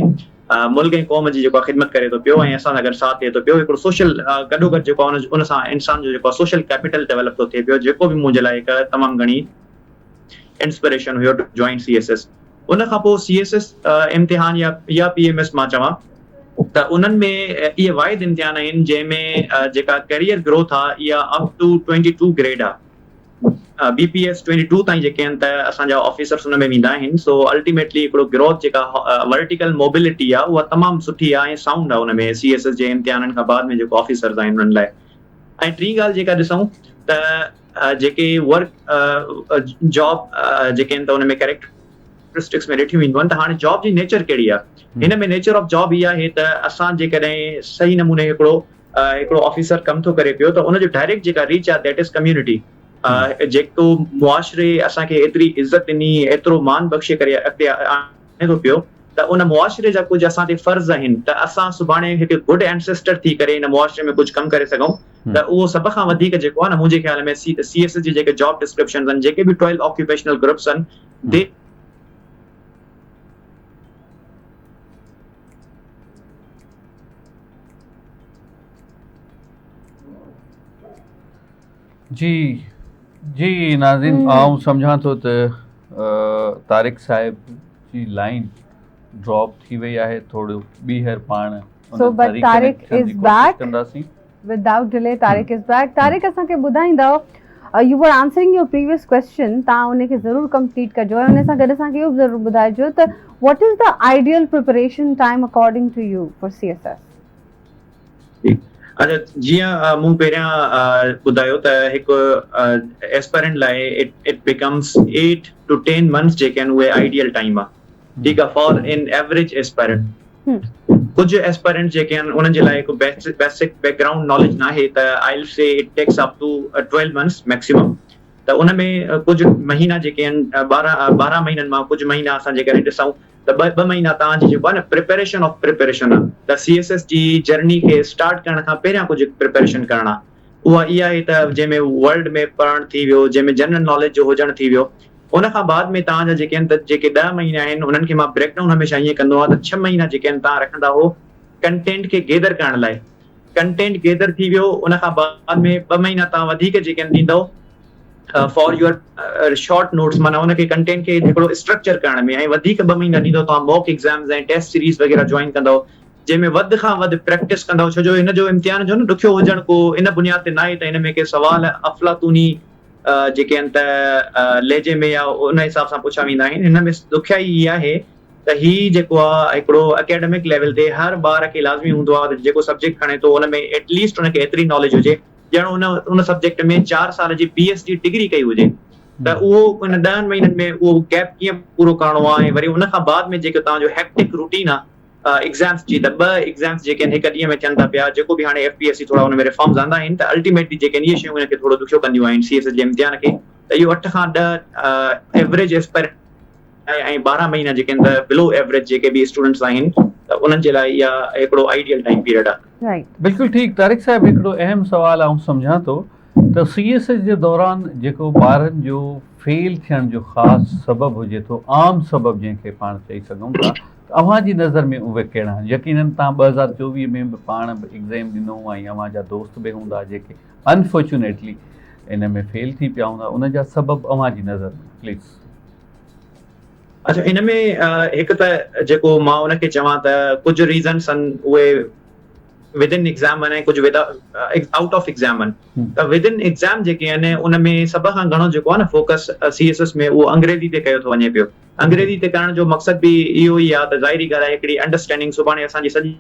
ملڪ ۽ قوم جي جيڪو آهي خدمت ڪري ٿو پيو ۽ اسان سان گڏ ساٿ ڏئي ٿو پيو هڪڙو سوشل گڏو گڏ جيڪو آهي ان سان انسان جو جيڪو آهي سوشل ڪيپيٽل ڊيولپ ٿو ٿئي پيو جيڪو به منهنجي لاء هڪ تمام گهڻي inspiration have to join C S S ان کان پوء سي ايس ايس امتحان يا يا پي ايم ايس مان چوان ته انهن ۾ اهي واحد امتحان آهن جنهن ۾ جيڪا ڪيريئر گروٿ آهي اها اپ ٽو 22 گريڊ آهي بي پي ايس ٽوئنٽي ٽو تائين جيڪي آهن ته اسان جا آفيسرس ان ۾ ويندا آهن سو الٽيميٽلي هڪڙو گروٿ جيڪا ورٽيڪل موبلٽي آهي اها تمام سٺي آهي ۽ سائونڊ آهي ان ۾ سي ايس ايس جي امتحانن کان بعد ۾ جيڪو آفيسرس آهن انهن لاء ۽ ٽين ڳالهه جيڪا ڏسون ته جيڪي ورڪ جاب جيڪي آهن ته ان ۾ ڪيريڪٽرسٽڪس ۾ ڏٺيون وينديون آهن ته هاڻي جاب جي نيچر ڪهڙي آهي هن ۾ نيچر آف جاب اها آهي ته اسان جيڪڏهن صحيح نموني هڪڙو هڪڙو آفيسر ڪم ٿو ڪري پيو ته ان جو ڊائريڪٽ جيڪا ريچ آهي that is community جيڪو معاشري اسان کي ايتري عزت ڏني ايترو مان بخشي ڪري اڳتي آڻي ٿو پيو ته ان معاشري جا ڪجهه اسان تي فرض آهن ته اسان سڀاڻي هڪ گڊ اينسيسٽر ٿي ڪري ان معاشري ۾ ڪجهه ڪم ڪري سگهون ته اهو سڀ کان وڌيڪ جيڪو آهي نه منهنجي خيال ۾ سي ايس ايس جي جيڪي جاب ڊسڪرپشنز آهن جيڪي به 12 آڪيوپيشنل گروپس آهن the جي جي ناظرين آئون سمجهان ٿو ته طارق صاحب جي لائن ڊراپ ٿي وئي آهي ٿورو ٻيهر پاڻ so but Tariq is back without delay Tariq is back Tariq اسان کي ٻڌائيندؤ you were answering your previous question تان ان کي ضرور ڪمپليٽ ڪجو ۽ ان سان گڏ اسان کي اهو به ضرور ٻڌائجو ته what is the ideal preparation time according to you for C S S. اچا جيئن مون پهريان ٻڌايو ته هڪ ايسپرنٽ لاء it becomes 8 to 10 months جيڪي آهن اهي آئيڊيل ٽائيم آهي ٺيڪ آهي فار ان ايوريج ايسپرنٽ ڪجهه ايسپرنٽ جيڪي آهن انهن جي لاء هڪ بيسڪ بيڪ گرائونڊ ناليج ناهي ته I will say it takes up to 12 months maximum ته ان ۾ ڪجهه مهينا جيڪي آهن 12 مهينن مان ڪجهه مهينا اسان جيڪڏهن ڏسون ته ٻه مهينا توهان جي جيڪو آهي نه پريپريشن آف پريپريشن آهي ته سي ايس ايس جي جرني کي اسٽارٽ ڪرڻ کان پهريان ڪجهه پريپريشن ڪرڻ آهي اها اها آهي ته جنهن ۾ ورلڊ ۾ پڙهڻ ٿي ويو جنهن ۾ جنرل ناليج جو هجڻ ٿي ويو ان کان بعد ۾ توهان جا جيڪي آهن ته جيڪي ڏهه مهينا آهن انهن کي مان بريڪ ڊائون هميشه ائين ڪندو آهيان ته ڇهه مهينا جيڪي آهن توهان رکندا هو ڪنٽينٽ کي گيدر ڪرڻ لاء ڪنٽينٽ گيدر ٿي ويو ان کان بعد ۾ ٻه مهينا توهان وڌيڪ جيڪي آهن ڏيندؤ فار your short notes معنيٰ ان کي ڪنٽينٽ کي هڪڙو اسٽرڪچر ڪرڻ ۾ ۽ وڌيڪ ٻه مهينا ڏيندؤ توهان موڪ ايگزامز ۽ ٽيسٽ سيريز وغيره جوائن ڪندؤ جنهن ۾ وڌ کان وڌ پريڪٽس ڪندؤ ڇو جو هن جو امتحان جو نه ڏکيو هجڻ ڪو ان بنياد تي ناهي ته هن ۾ ڪي سوال افلاطوني جيڪي آهن ته لهجي ۾ يا ان حساب سان پڇيا ويندا آهن هن ۾ ڏکيائي هي آهي ته هي جيڪو آهي هڪڙو اڪيڊمڪ ليول تي هر ٻار کي لازمي هوندو آهي ته جيڪو سبجيڪٽ کڻي ٿو ان ۾ ايٽ ليسٽ ان کي ايتري ناليج هجي ڄڻ ان ان سبجيڪٽ ۾ چار سال جي پي ايڇ ڊي ڊگري ڪئي هجي ته اهو ان ڏهن مهينن ۾ اهو گيپ ڪيئن پورو ڪرڻو آهي ۽ وري ان کان بعد ۾ جيڪو توهان جو هيڪٽڪ روٽين آهي ايگزامس جي ته ٻه ايگزامس جيڪي آهن هڪ ڏينهن ۾ ٿين ٿا پيا جيڪو به هاڻي ايف پي ايس سي ٿورا ان ۾ ريفارمز آندا آهن ته الٽيميٽلي جيڪي آهن اهي شيون ان کي ٿورو ڏکيو ڪنديون آهن سي ايس ايس جي امتحان کي ته اهو اٺ کان ڏهه ايوريج ايسپائرنٽ ۽ 12 مهينا جيڪي آهن ته بلو ايوريج جيڪي به اسٽوڊنٽس آهن ته انهن جي لاء اها هڪڙو آئيڊيل ٽائيم پيريڊ آهي. بلڪل ٺيڪ طارق صاحب هڪڙو اهم سوال آئون سمجهان ٿو ته سي ايس ايس جي دوران جيڪو ٻارن جو فيل ٿيڻ جو خاص سبب هجي ٿو عام سبب جنهن کي پاڻ چئي سگهون ٿا ته اوهان جي نظر ۾ اهي ڪهڙا آهن يقينن توهان 2024 ۾ به پاڻ به ايگزيم ڏنو ۽ اوهان جا دوست به هوندا جيڪي انفارچونيٽلي ان ۾ فيل ٿي پيا هوندا ان جا سبب اوهان جي نظر ۾ پليز. اڇا ان ۾ هڪ ته جيڪو مان ان کي چوان ته ڪجهه ريزنس آهن اهي ود ان ايگزام آهن ۽ ڪجهه ود آئوٽ آف ايگزام آهن ته ود ان ايگزام جيڪي آهن ان ۾ سڀ کان گهڻو جيڪو آهي نه فوڪس سي ايس ايس ۾ اهو انگريزي تي ڪيو ٿو وڃي پيو انگريزي تي ڪرڻ جو مقصد به اهو ئي آهي ته ظاهري ڳالهه آهي هڪڙي انڊرسٽينڊنگ سڀاڻي اسان جي سڄي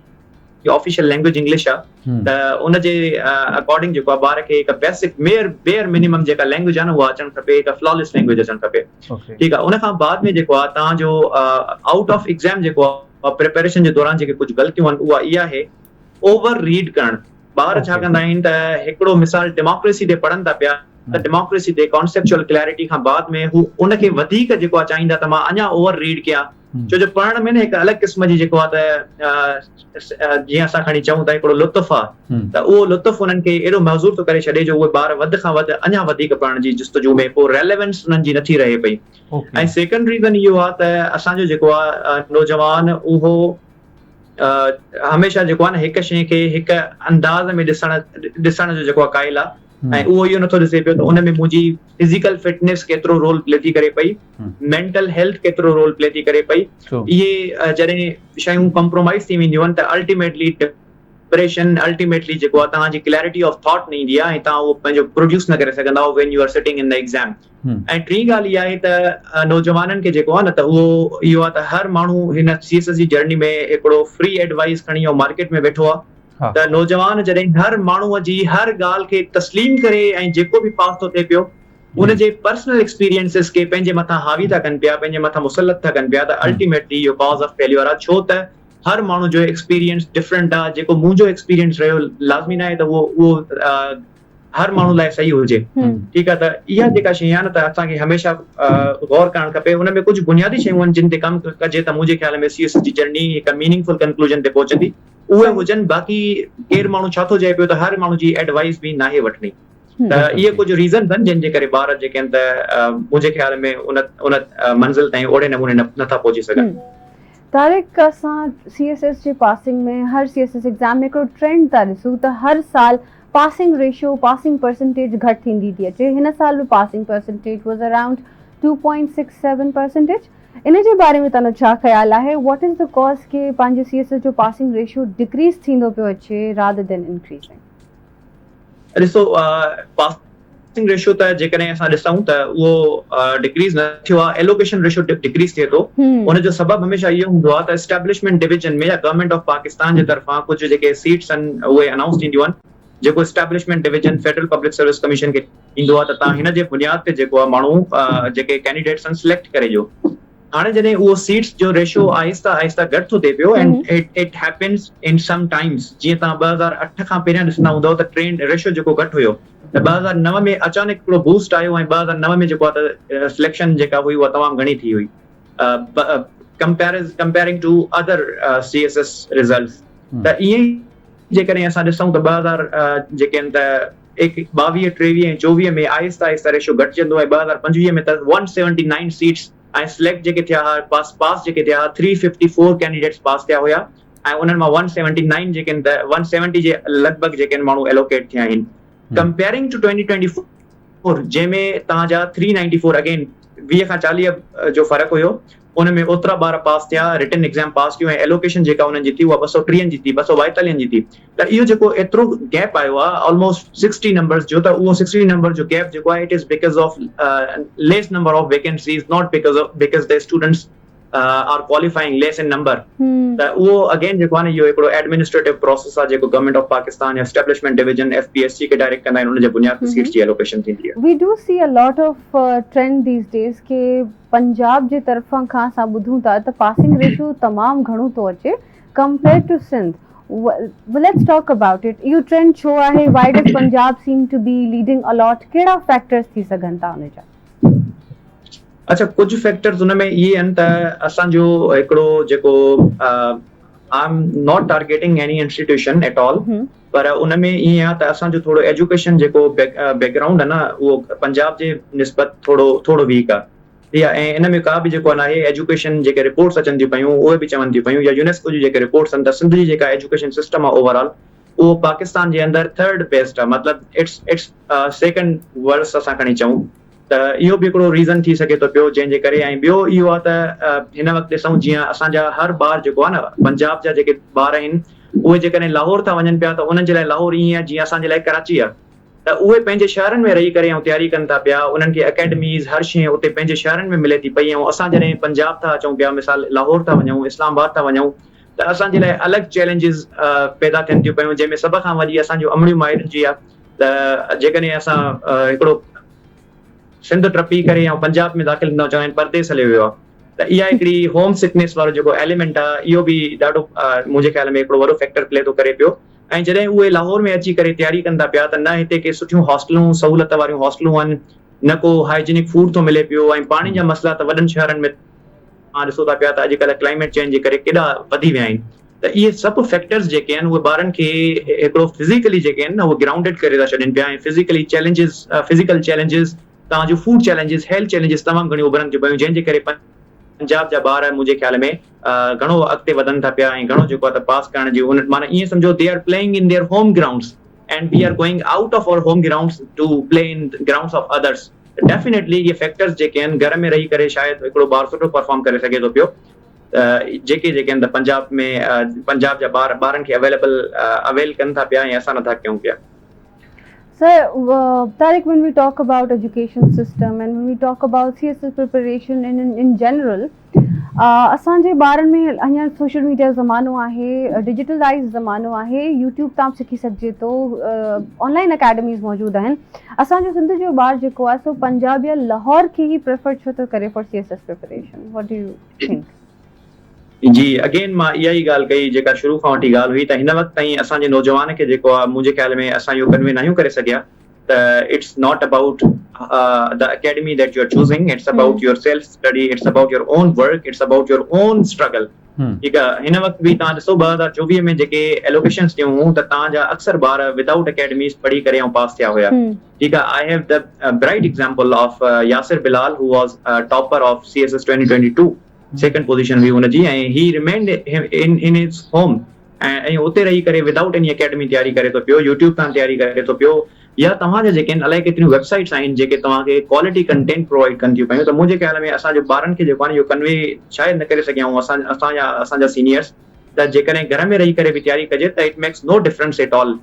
آفيشل لينگويج انگلش آهي ته ان جي اڪارڊنگ جيڪو آهي ٻار کي هڪ بيسڪ ميئر بيئر منيمم جيڪا لينگويج آهي نه اها اچڻ کپي هڪ فلاليس لينگويج اچڻ کپي ٺيڪ آهي ان کان بعد ۾ جيڪو آهي توهان جو آئوٽ آف ايگزام جيڪو آهي پريپريشن جي دوران جيڪي ڪجهه غلطيون آهن اها اها آهي اوور ريڊ ڪرڻ ٻار ڇا ڪندا آهن ته هڪڙو مثال ڊيموڪريسي تي پڙهن ٿا پيا ته ڊيموڪريسي تي ڪانسيپچوئل ڪليرٽي کان بعد ۾ هو ان کي وڌيڪ جيڪو آهي چاهيندا ته مان اڃا اوور ريڊ ڪيان ڇو جو پڙهڻ ۾ نه هڪ الڳ قسم جي جيڪو آهي ته جيئن اسان کڻي چئون ته هڪڙو لطف آهي ته اهو لطف انهن کي ايڏو محظور ٿو ڪري ڇڏي جو اهي ٻار وڌ کان وڌ اڃا وڌيڪ پڙهڻ جي جستجو ۾ پوء ريليونس انهن جي نٿي رهي پئي ۽ سيڪنڊ ريزن اهو آهي ته اسان جو جيڪو آهي نوجوان اهو هميشه جيڪو آهي نه هڪ شيء کي هڪ انداز ۾ ڏسڻ ڏسڻ جو جيڪو آهي قائل آهي ۽ اهو اهو نٿو ڏسي پيو ته ان ۾ منهنجي فزيڪل فٽنيس ڪيترو رول پلي ٿي ڪري پئي، مينٽل هيلٿ ڪيترو رول پلي ٿي ڪري پئي، اهي جڏهن شيون ڪمپرومائز ٿي وينديون آهن ته الٽيميٽلي ڊپريشن الٽيميٽلي جيڪو آهي توهان جي ڪليرٽي آف ٿاٽ نه ايندي آهي ۽ توهان اهو پنهنجو پروڊيوس نه ڪري سگهندا آهيو when you are sitting in the exam. ۽ ٽين ڳالهه اها آهي ته نوجوانن کي جيڪو آهي نه ته اهو اهو آهي ته هر ماڻهو هن سي ايس ايس جي جرني ۾ هڪڙو فري ايڊوائس کڻي ۽ مارڪيٽ ۾ ويٺو آهي ته نوجوان جڏهن هر ماڻهوء جي هر ڳالهه کي تسليم ڪري ۽ جيڪو به پاس ٿو ٿئي پيو ان جي پرسنل ايڪسپيرينسز کي پنهنجي مٿان حاوي ٿا ڪن پيا پنهنجي مٿان مسلط ٿا ڪن پيا ته الٽيميٽلي اهو ڪاز آف فيليور آهي ڇو ته هر ماڻهو جو ايڪسپيرينس ڊفرنٽ آهي جيڪو منهنجو ايڪسپيرينس رهيو لازمي ناهي ته اهو اهو هر ماڻهو لاء صحيح هجي ٺيڪ آهي ته اها جيڪا شيء آهي نه ته اسان کي هميشه غور ڪرڻ کپي ان ۾ ڪجهه بنيادي شيون آهن جن تي ڪم ڪجي ته منهنجي خيال ۾ سي ايس جي جرني هڪ ميننگ فل ڪنڪلوزن تي پهچندي اهي هجن باقي ڪير ماڻهو ڇا ٿو چئي پيو ته هر ماڻهو جي ايڊوائس به ناهي وٺڻي ته اهي ڪجهه ريزنز آهن جن جي ڪري ٻار جيڪي آهن ته منهنجي خيال ۾ ان ان منزل تائين اوڙي نموني نٿا پهچي سگهن. طارق اسان سي ايس ايس جي پاسنگ ۾ هر سي ايس ايس ايگزام ۾ هڪڙو ٽرينڊ ٿا ڏسون ته هر سال پاسنگ ريشو پاسنگ پرسنٽيج گهٽ ٿيندي ٿي اچي هن سال به passing percentage was around 2.67 percentage ان جي باري ۾ توهان جو ڇا خيال آهي what is the cause ڪي پنهنجي سي ايس ايس جو پاسنگ ريشو ڊڪريز ٿيندو پيو اچي رادر دين انڪريزنگ. ڏسو پاسنگ ريشو ته جيڪڏهن اسان ڏسون ته اهو ڊڪريز نه ٿيو آهي ايلوڪيشن ريشو ڊڪريز ٿئي ٿو ان جو سبب هميشه اهو هوندو آهي ته اسٽيبلشمينٽ ڊويزن ۾ يا گورنمينٽ آف پاڪستان جي طرفان ڪجهه جيڪي سيٽس آهن اهي انائونس ٿينديون آهن جيڪو establishment division federal public service commission کي ڏيندو آهي ته تان هن جي بنياد تي جيڪو آهي ماڻهو جيڪي ڪينڊيڊيٽس آهن سليڪٽ ڪري ڏيو هاڻي جڏهن اهو سيٽس جو ريشو آهستي آهستي گهٽ ٿو ٿئي پيو and it happens in some times جيئن توهان 2008 کان پهريان ڏسندا هوندؤ ته ٽرينڊ ريشو جيڪو گهٽ هيو ته 2009 ۾ اچانڪ هڪڙو بوسٽ آيو ۽ 2009 ۾ جيڪو آهي ته سليڪشن جيڪا هئي اها تمام گهڻي ٿي هئي comparing to other C S S results ته ائين ئي جيڪڏهن اسان ڏسون ته 2000 جيڪي آهن ته 22 23 ۽ 24 ۾ آهستي آهستي ريشو گهٽجندو ۽ 2025 ۾ ته 179 سيٽس ۽ سليڪٽ جيڪي ٿيا ها پاس پاس جيڪي ٿيا ها ٿري ففٽي فور ڪينڊيڊيٽس پاس ٿيا هيا ۽ انهن مان ون سيونٽي نائن جيڪي آهن ته ون سيونٽي جي لڳ ڀڳ جيڪي آهن ماڻهو ايلوڪيٽ ٿيا آهن comparing to twenty twenty four جنهن ۾ توهان جا ٿري نائنٽي فور اگين 20 کان 40 جو فرق هيو ان ۾ اوترا ٻار پاس ٿيا رٽن ايگزام پاس ڪيو ۽ ايلوڪيشن جيڪا انهن جي ٿي اها 230 جي ٿي 242 جي ٿي ته اهو جيڪو ايترو گيپ آيو آهي آلموسٽ سڪسٽي نمبرز جو ته اهو سڪسٽي نمبر جو گيپ جيڪو آهي it is because of less number of vacancies not because of because the students are qualifying less in number ته اهو اگين جيڪو آهي نه اهو هڪڙو ايڊمنسٽريٽو پروسيس آهي جيڪو گورنمينٽ آف پاڪستان يا establishment division F P S C کي ڊائريڪٽ ڪندا آهن ان جي بنياد تي سيٽس جي ايلوڪيشن ٿيندي آهي. We do see a lot of trend these days ڪي پنجاب جي طرفان کان اسان ٻڌون ٿا ته پاسنگ ريشو تمام گهڻو ٿو اچي compare to Sindh let's talk about it اهو ٽرينڊ ڇو آهي why does Punjab seem to be leading a lot ڪهڙا فيڪٽرز ٿي سگهن ٿا ان جا. اڇا ڪجهه فيڪٽرز ان ۾ اهي آهن ته اسان جو هڪڙو جيڪو I am not targeting any institution at all پر ان ۾ ائين آهي ته اسان جو ٿورو ايجوڪيشن جيڪو بيڪ گرائونڊ آهي نه اهو پنجاب جي نسبت ٿورو ٿورو ويڪ آهي ٺيڪ آهي ۽ ان ۾ ڪا به جيڪو ناهي ايجوڪيشن جيڪي رپورٽس اچن ٿيون پيون اهي به چون ٿيون پيون يا يونيسڪو جون جيڪي رپورٽس آهن ته سنڌ جي جيڪا ايجوڪيشن سسٽم آهي اوور آل اهو پاڪستان جي اندر ٿرڊ بيسٽ آهي مطلب اٽس اٽس سيڪنڊ ورس اسان کڻي چئون ته اهو به هڪڙو ريزن ٿي سگهي ٿو پيو جنهن جي ڪري ۽ ٻيو اهو آهي ته هن وقت ڏسون جيئن اسان جا هر ٻار جيڪو آهي نه پنجاب جا جيڪي ٻار آهن اهي جيڪڏهن لاهور ٿا وڃن پيا ته انهن جي لاء لاهور ائين آهي جيئن اسان جي لاء ڪراچي آهي ته اهي پنهنجي شهرن ۾ رهي ڪري ۽ تياري ڪن ٿا پيا، انهن کي اڪيڊميز هر شيء اتي پنهنجي شهرن ۾ ملي ٿي پئي ۽ اسان جڏهن پنجاب ٿا اچون پيا مثال لاهور ٿا وڃون، اسلام آباد ٿا وڃون ته اسان جي لاء الڳ چئلينجز پيدا ٿين ٿيون پيون جنهن ۾ سڀ کان وڏي اسان جون امڙيون مائرن جي آهي ته جيڪڏهن اسان هڪڙو سنڌ ٽپي ڪري ۽ پنجاب ۾ داخل ٿيندا چوندا آهن پرديس هليو ويو آهي ته اها هڪڙي هوم سڪنيس وارو جيڪو ايليمينٽ آهي اهو به ڏاڍو منهنجي خيال ۾ هڪڙو وڏو فيڪٽر پلي ٿو ڪري پيو ۽ جڏهن اهي لاهور ۾ اچي ڪري تياري ڪن ٿا پيا ته نه هتي ڪي سٺيون هاسٽلون سهولت واريون هاسٽلون آهن نه ڪو هائجينڪ فوڊ ٿو ملي پيو ۽ پاڻي جا مسئلا ته وڏن شهرن ۾ توهان ڏسو ٿا پيا ته اڄڪلهه ڪلائميٽ چينج جي ڪري ڪيڏا وڌي ويا آهن ته اهي سڀ فيڪٽرز جيڪي آهن اهي ٻارن کي هڪڙو فزيڪلي جيڪي آهن نه اهي گرائونڊيڊ ڪري ٿا ڇڏين پيا ۽ فزيڪلي چئلينجز فزيڪل چئلينجز توهان جون فوڊ چئلينجز هيلٿ چئلينجز تمام گهڻيون اڀرن ٿيون پيون جنهن جي ڪري پنجاب جا ٻار منهنجي خيال ۾ گهڻو اڳتي وڌن ٿا پيا ۽ گهڻو جيڪو آهي ته پاس ڪرڻ جي ان معنيٰ ائين سمجهو they are playing in their home grounds and we are going out of our home grounds to play in grounds of others ته ڊيفينيٽلي اهي فيڪٽرز جيڪي آهن گهر ۾ رهي ڪري شايد هڪڙو ٻار سٺو پرفارم ڪري سگهي ٿو پيو ته جيڪي جيڪي آهن ته پنجاب ۾ پنجاب جا ٻار ٻارن کي اويليبل اويل ڪن ٿا پيا ۽ اسان نٿا ڪيون پيا. Sir Tariq when we talk about education system and when we talk about C S S preparation in in general اسان جي ٻارن ۾ اڃا سوشل ميڊيا جو زمانو آهي ڊجيٽلائز زمانو آهي يوٽيوب تان به سکي سگهجي ٿو آن لائن اڪيڊميز موجود آهن اسان جو سنڌ جو ٻار جيڪو آهي سو پنجاب يا لاهور کي ئي پريفر ڇو ٿو ڪري for C S S preparation what do you think? جي اگين مان اها ئي ڳالهه ڪئي جيڪا شروع کان وٺي ڳالهه هئي ته هن وقت تائين اسان جي نوجوان کي جيڪو آهي منهنجي خيال ۾ اسان اهو ڪنوي ناهيون ڪري سگهيا ته it's not about the academy that you are choosing it's about your self study it's about your own work it's about your own struggle ٺيڪ آهي هن وقت به توهان ڏسو 2024 ۾ جيڪي ايلوڪيشنس ٿيون هيون ته توهان جا اڪثر ٻار ودائوٽ اڪيڊميز پڙهي ڪري ۽ پاس ٿيا هيا ٺيڪ آ I have the bright example of Yasir Bilal who was topper of C S S 2022 second position هئي ان جي ۽ he remained in in his home ۽ اتي رهي ڪري ودائوٽ ايني اڪيڊمي تياري ڪري ٿو پيو يوٽيوب تان تياري ڪري ٿو پيو يا توهان جا جيڪي آهن الائي ڪيتريون ويب سائيٽس آهن جيڪي توهان کي ڪوالٽي ڪنٽينٽ پرووائيڊ ڪن ٿيون پيون ته منهنجي خيال ۾ اسان جو ٻارن کي جيڪو آهي اهو ڪنوي شايد نه ڪري سگهيا آهيون اسان اسان يا اسان جا سينيئرس ته جيڪڏهن گهر ۾ رهي ڪري به تياري ڪجي ته it makes no difference at all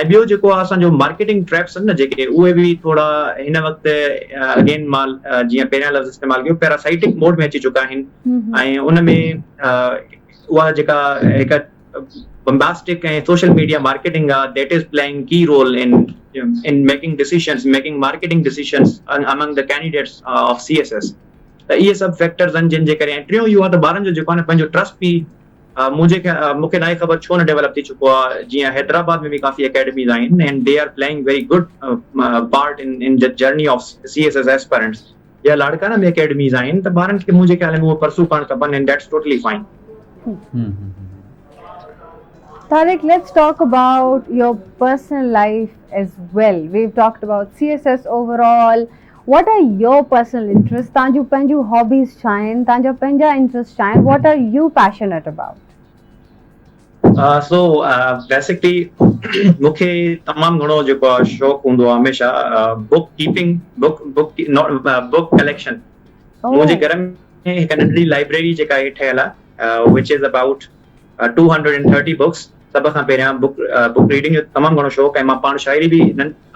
۽ ٻيو جيڪو آ اسان جو مارڪيٽنگ ٽريپس آهن نه جيڪي اهي به ٿورا هن وقت اگين مان جيئن پهريان لفظ استعمال ڪيو پيراسائٽڪ موڊ ۾ اچي چڪا آهن ۽ ان ۾ اها جيڪا هڪ بمباسٽڪ ۽ سوشل ميڊيا مارڪيٽنگ آ that is playing key role in in making decisions making marketing decisions among the candidates of C S S ته اهي سڀ فيڪٽرز آهن جن جي ڪري ۽ ٽيون اهو آ ته ٻارن جو جيڪو آ نه پنهنجو ٽرسٽ به منهنجي خيال مون کي ناهي خبر ڇو نه ڊيولپ ٿي چڪو آهي جيئن حيدرآباد ۾ به ڪافي اڪيڊميز آهن and they are playing very good part in in the journey of C S S aspirants يا لاڙڪاڻا ۾ اڪيڊميز آهن ته ٻارن کي منهنجي خيال ۾ اهو پرسو ڪرڻ کپن and that's totally fine. Tariq, let's talk about your personal life as well. We've talked about CSS overall. What are your personal interests? توهان جون پنهنجون هابيز ڇا آهن؟ توهان جا پنهنجا انٽرسٽ ڇا آهن؟ What are you passionate about? So basically مون کي تمام گهڻو جيڪو آهي شوق هوندو آهي هميشه book keeping book book book collection منهنجي گهر ۾ هڪ ننڍڙي لائبريري جيڪا آهي ٺهيل آهي which is about 230 books سڀ کان پهريان بڪ بڪ ريڊنگ جو تمام گهڻو شوق ۽ مان پاڻ شاعري به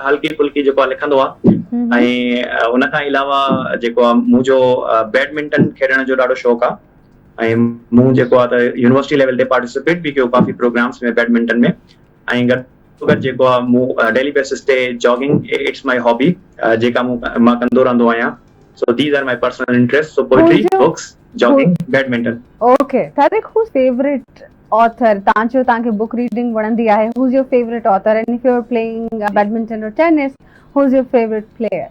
هلڪي ڦلڪي جيڪو آهي لکندو آهيان ۽ ان کان علاوه جيڪو آهي منهنجو بيڊمنٽن کيڏڻ جو ڏاڍو شوق آهي ۽ مون جيڪو آهي ته يونيورسٽي ليول تي پارٽيسپيٽ به ڪيو ڪافي پروگرامس ۾ بيڊمنٽن ۾ ۽ گڏ گڏ جيڪو آهي مون ڊيلي بيسس تي جاگنگ it's my hobby جيڪا مون مان ڪندو رهندو آهيان so these are my personal interest so poetry books jogging badminton. Okay Tariq who's favourite author تان چيو تان کي بڪ ريڊنگ وڻندي آهي who's your favourite author and if you are playing badminton or tennis who's your favourite player.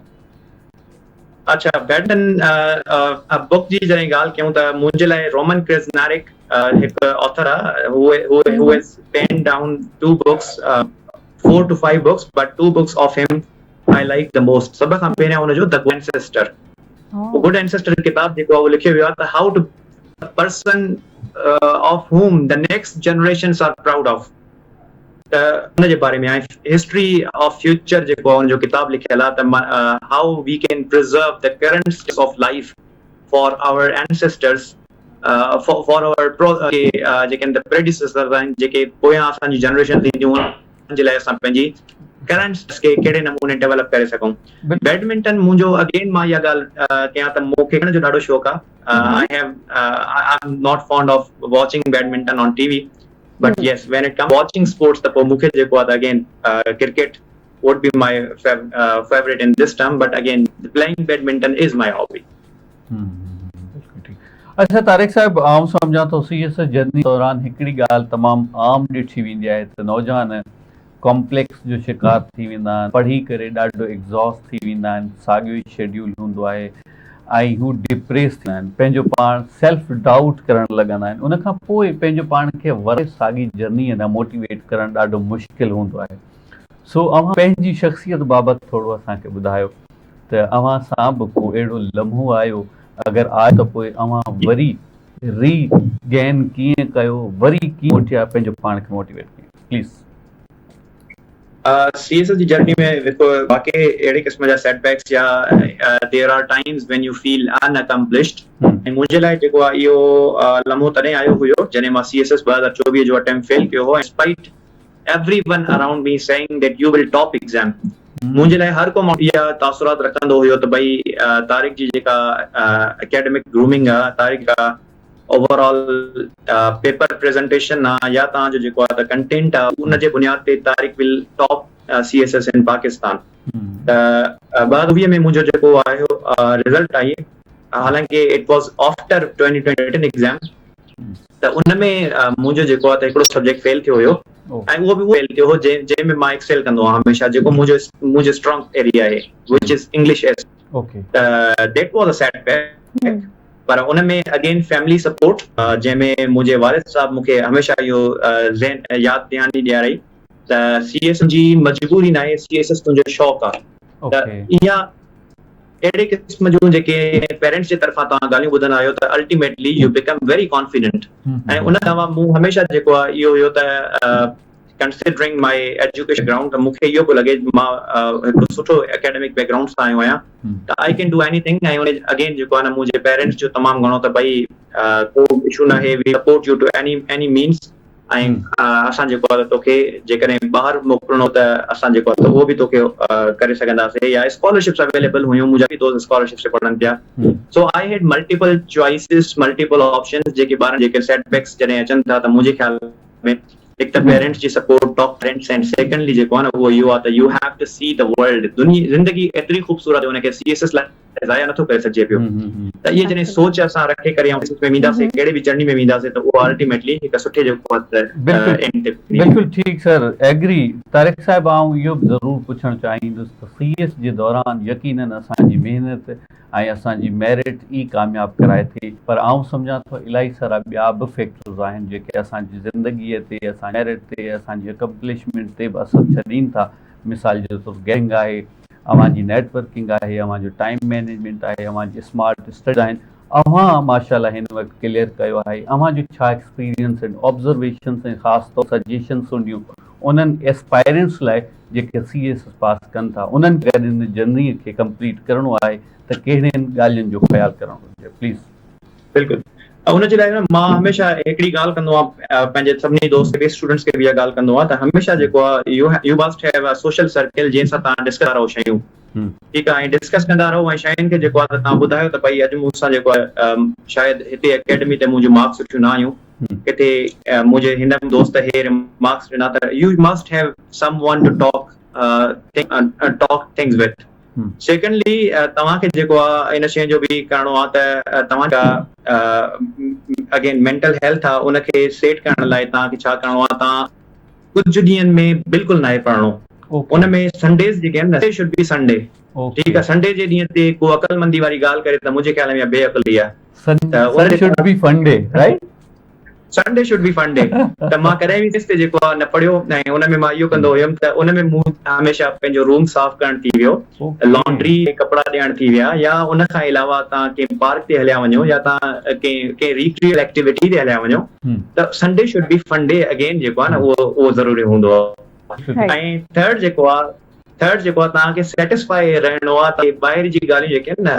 اڇا بيڊمنٽن بڪ جي جڏهن ڳالهه ڪيون ته منهنجي لاء رومن ڪرزنارڪ هڪ آٿر آهي هو هو has pen down two books 4 to 5 books but two books of him I like the most سڀ کان پهريان ان جو the good ancestor good ancestor ڪتاب جيڪو آهي اهو لکيو ويو آهي ته how to person of whom the next generations are proud of ته ان جي باري ۾ آهي هسٽري آف فيوچر جيڪو آهي ان جو ڪتاب لکيل آهي ته how we can preserve the current state of life for our ancestors for our جيڪي پريڊيسيسرز آهن جيڪي پويان اسان جي جنريشن ٿينديون ان جي لاء اسان پنهنجي ڪرنٽ کي ڪهڙي نموني ڊيولپ ڪري سگهون بيڊمنٽن منهنجو اگين مان اها ڳالهه ڪيان ته مون کي کيڏڻ جو ڏاڍو شوق آهي I have I am not fond of watching badminton on T V but yes when it come watching sports ته پوء مون کي جيڪو آهي ته again cricket would be my favorite in this term but again playing badminton is my hobby. اڇا طارق صاحب آئون سمجهان ٿو سي ايس ايس جرني دوران هڪڙي ڳالهه تمام عام ڏٺي ويندي آهي ته نوجوان ڪامپليڪس جو شڪار ٿي ويندا آهن پڙهي ڪري ڏاڍو ايگزاسٽ ٿي ويندا آهن ساڳيو ئي شيڊيول هوندو آهي ۽ هو ڊپريس ٿيندا آهن، پنهنجو پاڻ سيلف ڊائوٽ ڪرڻ لڳندا آهن، ان کان پوء پنهنجو پاڻ کي وري ساڳي جرنيء ڏانهن موٽيويٽ ڪرڻ ڏاڍو مشڪل هوندو آهي. سو اوهان پنهنجي شخصيت بابت ٿورو اسان کي ٻڌايو ته اوهان سان به ڪو اهڙو لمحو آيو، اگر آيو ته پوء اوهان وري ري گين ڪيئن ڪيو، وري ڪيئن موٽيا، پنهنجو پاڻ کي موٽيويٽ ڪيئن پليز. سي ايس ايس جي جرني ۾ هڪ واقعي اهڙي قسم جا سيٽ بيڪس يا there are times when you feel unaccomplished ۽ منهنجي لاء جيڪو آهي اهو لمحو تڏهن آيو هيو جڏهن مان سي ايس ايس 2024 جو اٽيمپٽ فيل ڪيو هو ۽ despite everyone around me saying that you will top exam منهنجي لاء هر ڪو ماڻهو اها تاثرات رکندو هيو ته ڀئي طارق جي جيڪا اڪيڊمڪ گرومنگ آهي طارق جا اوور آل پيپر پريزنٽيشن آ يا توهان جو جيڪو آ ته ڪنٽينٽ آ ان جي بنياد تي Tariq will top C S S in Pakistan ته 2020 ۾ منهنجو جيڪو آيو رزلٽ آئي حالانڪه it was after 2020 written exam ته ان ۾ منهنجو جيڪو آ ته هڪڙو سبجيڪٽ فيل ٿيو هيو ۽ اهو به فيل ٿيو هو جنهن ۾ مان ايڪسيل ڪندو آهيان هميشه جيڪو منهنجو اسٽرانگ ايريا آهي وچ is English S ته that was a set back per in ۾ again family support جنهن ۾ منهنجي والد صاحب مون کي هميشه اهو ذهن ياد دهاني ڏيارائي ته سي ايس جي مجبوري ناهي سي ايس ايس تنهنجو شوق آهي ته اها اهڙي قسم جون جيڪي پيرنٽس جي طرفان توهان ڳالهيون ٻڌندا آهيو ته ultimately you become very confident ۽ ان کان علاوه مون هميشه جيڪو آهي اهو هيو ته ڪنسيڊرنگ مائي ايجوڪيشن بيڪ گرائونڊ ته مون کي اهو پيو لڳي مان هڪڙو سٺو اڪيڊمڪ بيڪ گرائونڊ سان آيو آهيان ته I can do anything ۽ in again جيڪو آهي نه منهنجي پيرنٽس جو تمام گهڻو ته ڀئي ڪو اشو ناهي we support you to any any means ۽ اسان جيڪو آهي توکي جيڪڏهن ٻاهر موڪلڻو ته اسان جيڪو آهي ته اهو به توکي ڪري سگهنداسي يا اسڪالرشپس اويليبل هيون منهنجا به دوست اسڪالرشپس تي پڙهن پيا so I had multiple choices multiple options جيڪي ٻارن جيڪي سيٽ بيڪس جڏهن اچن ٿا ته منهنجي خيال ۾ هڪ ته پيرنٽس جي support top parents and secondly جيڪو آهي نه اهو اهو آهي ته you have to see the world دنيا زندگي ايتري خوبصورت آهي ان کي سي ايس ايس لاء ضايع نٿو ڪري سگهجي پيو ته اهي جڏهن سوچ اسان رکي ڪري ۽ ۾ وينداسين ڪهڙي به جرني ۾ وينداسين ته اهو الٽيميٽلي هڪ سٺي جيڪو آهي ته اينڊ تي بلڪل ٺيڪ سر ايگري طارق صاحب آئون اهو به ضرور پڇڻ چاهيندس ته سي ايس جي دوران يقينن اسان جي محنت ۽ اسان جي ميرٽ ئي ڪامياب ڪرائي ٿي پر آئون سمجهان ٿو الائي سارا ٻيا به فيڪٽرز آهن جيڪي اسان جي زندگيء تي اسان جي ميرٽ تي اسان جي اڪمپلشمينٽ تي به اثر ڇڏين ٿا مثال جي طور گينگ آهي اوهان جي نيٽ ورڪنگ آهي اوهان جو ٽائيم مينيجمينٽ آهي اوهان جي اسمارٽ اسٽڊي آهن اوهان ماشاء الله هن وقت ڪليئر ڪيو آهي اوهان جو ڇا ايڪسپيرينس ۽ آبزرويشنس ۽ خاص طور سجيشنس هونديون انهن ايسپائرنٽس لاء جيڪي سي ايس ايس پاس ڪن ٿا انهن کي اگر ان جرني کي ڪمپليٽ ڪرڻو آهي ته ڪهڙين ڳالهين جو خيال ڪرڻ گهرجي پليز. بلڪل ان جي لاء نه مان هميشه هڪڙي ڳالهه ڪندو آهيان پنهنجي سڀني دوست کي اسٽوڊنٽس کي به اها ڳالهه ڪندو آهيان ته هميشه جيڪو آهي you you must have a social circle جنهن سان توهان ڊسڪس ڪندا رهو شيون ٺيڪ آهي ۽ ڊسڪس ڪندا رهو ۽ شين کي جيڪو آهي ته توهان ٻڌايو ته ڀئي اڄ مون سان جيڪو آهي شايد هتي اڪيڊمي تي منهنجون مارڪس سٺيون نه آيون ڪٿي منهنجي هن دوست هي ريمارڪس ڏنا ته you must have someone to talk talk things with secondly توهان کي جيڪو آهي ان شيء جو به ڪرڻو آهي ته توهان جا اگين مينٽل هيلٿ آهي ان کي سيٽ ڪرڻ لاء توهان کي ڇا ڪرڻو آهي توهان ڪجهه ڏينهن ۾ بلڪل ناهي پڙهڻو ان ۾ سنڊيز جيڪي آهن نه should be Sunday ٺيڪ آهي سنڊي جي ڏينهن تي ڪو عقلمندي واري ڳالهه ڪري ته منهنجي خيال ۾ اها بي عقلي آهي Sunday should be fun day right Sunday should be fun day ته مان ڪڏهن به تي جيڪو آهي نه پڙهيو ۽ ان ۾ مان اهو ڪندو هيم ته ان ۾ مون هميشه پنهنجو روم صاف ڪرڻ ٿي ويو لانڊري ۾ ڪپڙا ڏيڻ ٿي ويا يا ان کان علاوه توهان ڪنهن پارڪ تي هليا وڃو يا توهان ڪنهن ڪنهن ريڪريئل ايڪٽيوٽي تي هليا وڃو ته Sunday should be fun day again جيڪو آهي نه اهو اهو ضروري هوندو آهي ۽ ٿرڊ جيڪو آهي ٿرڊ جيڪو آهي توهان کي سيٽسفائي رهڻو آهي ته ٻاهر جي ڳالهيون جيڪي آهن نه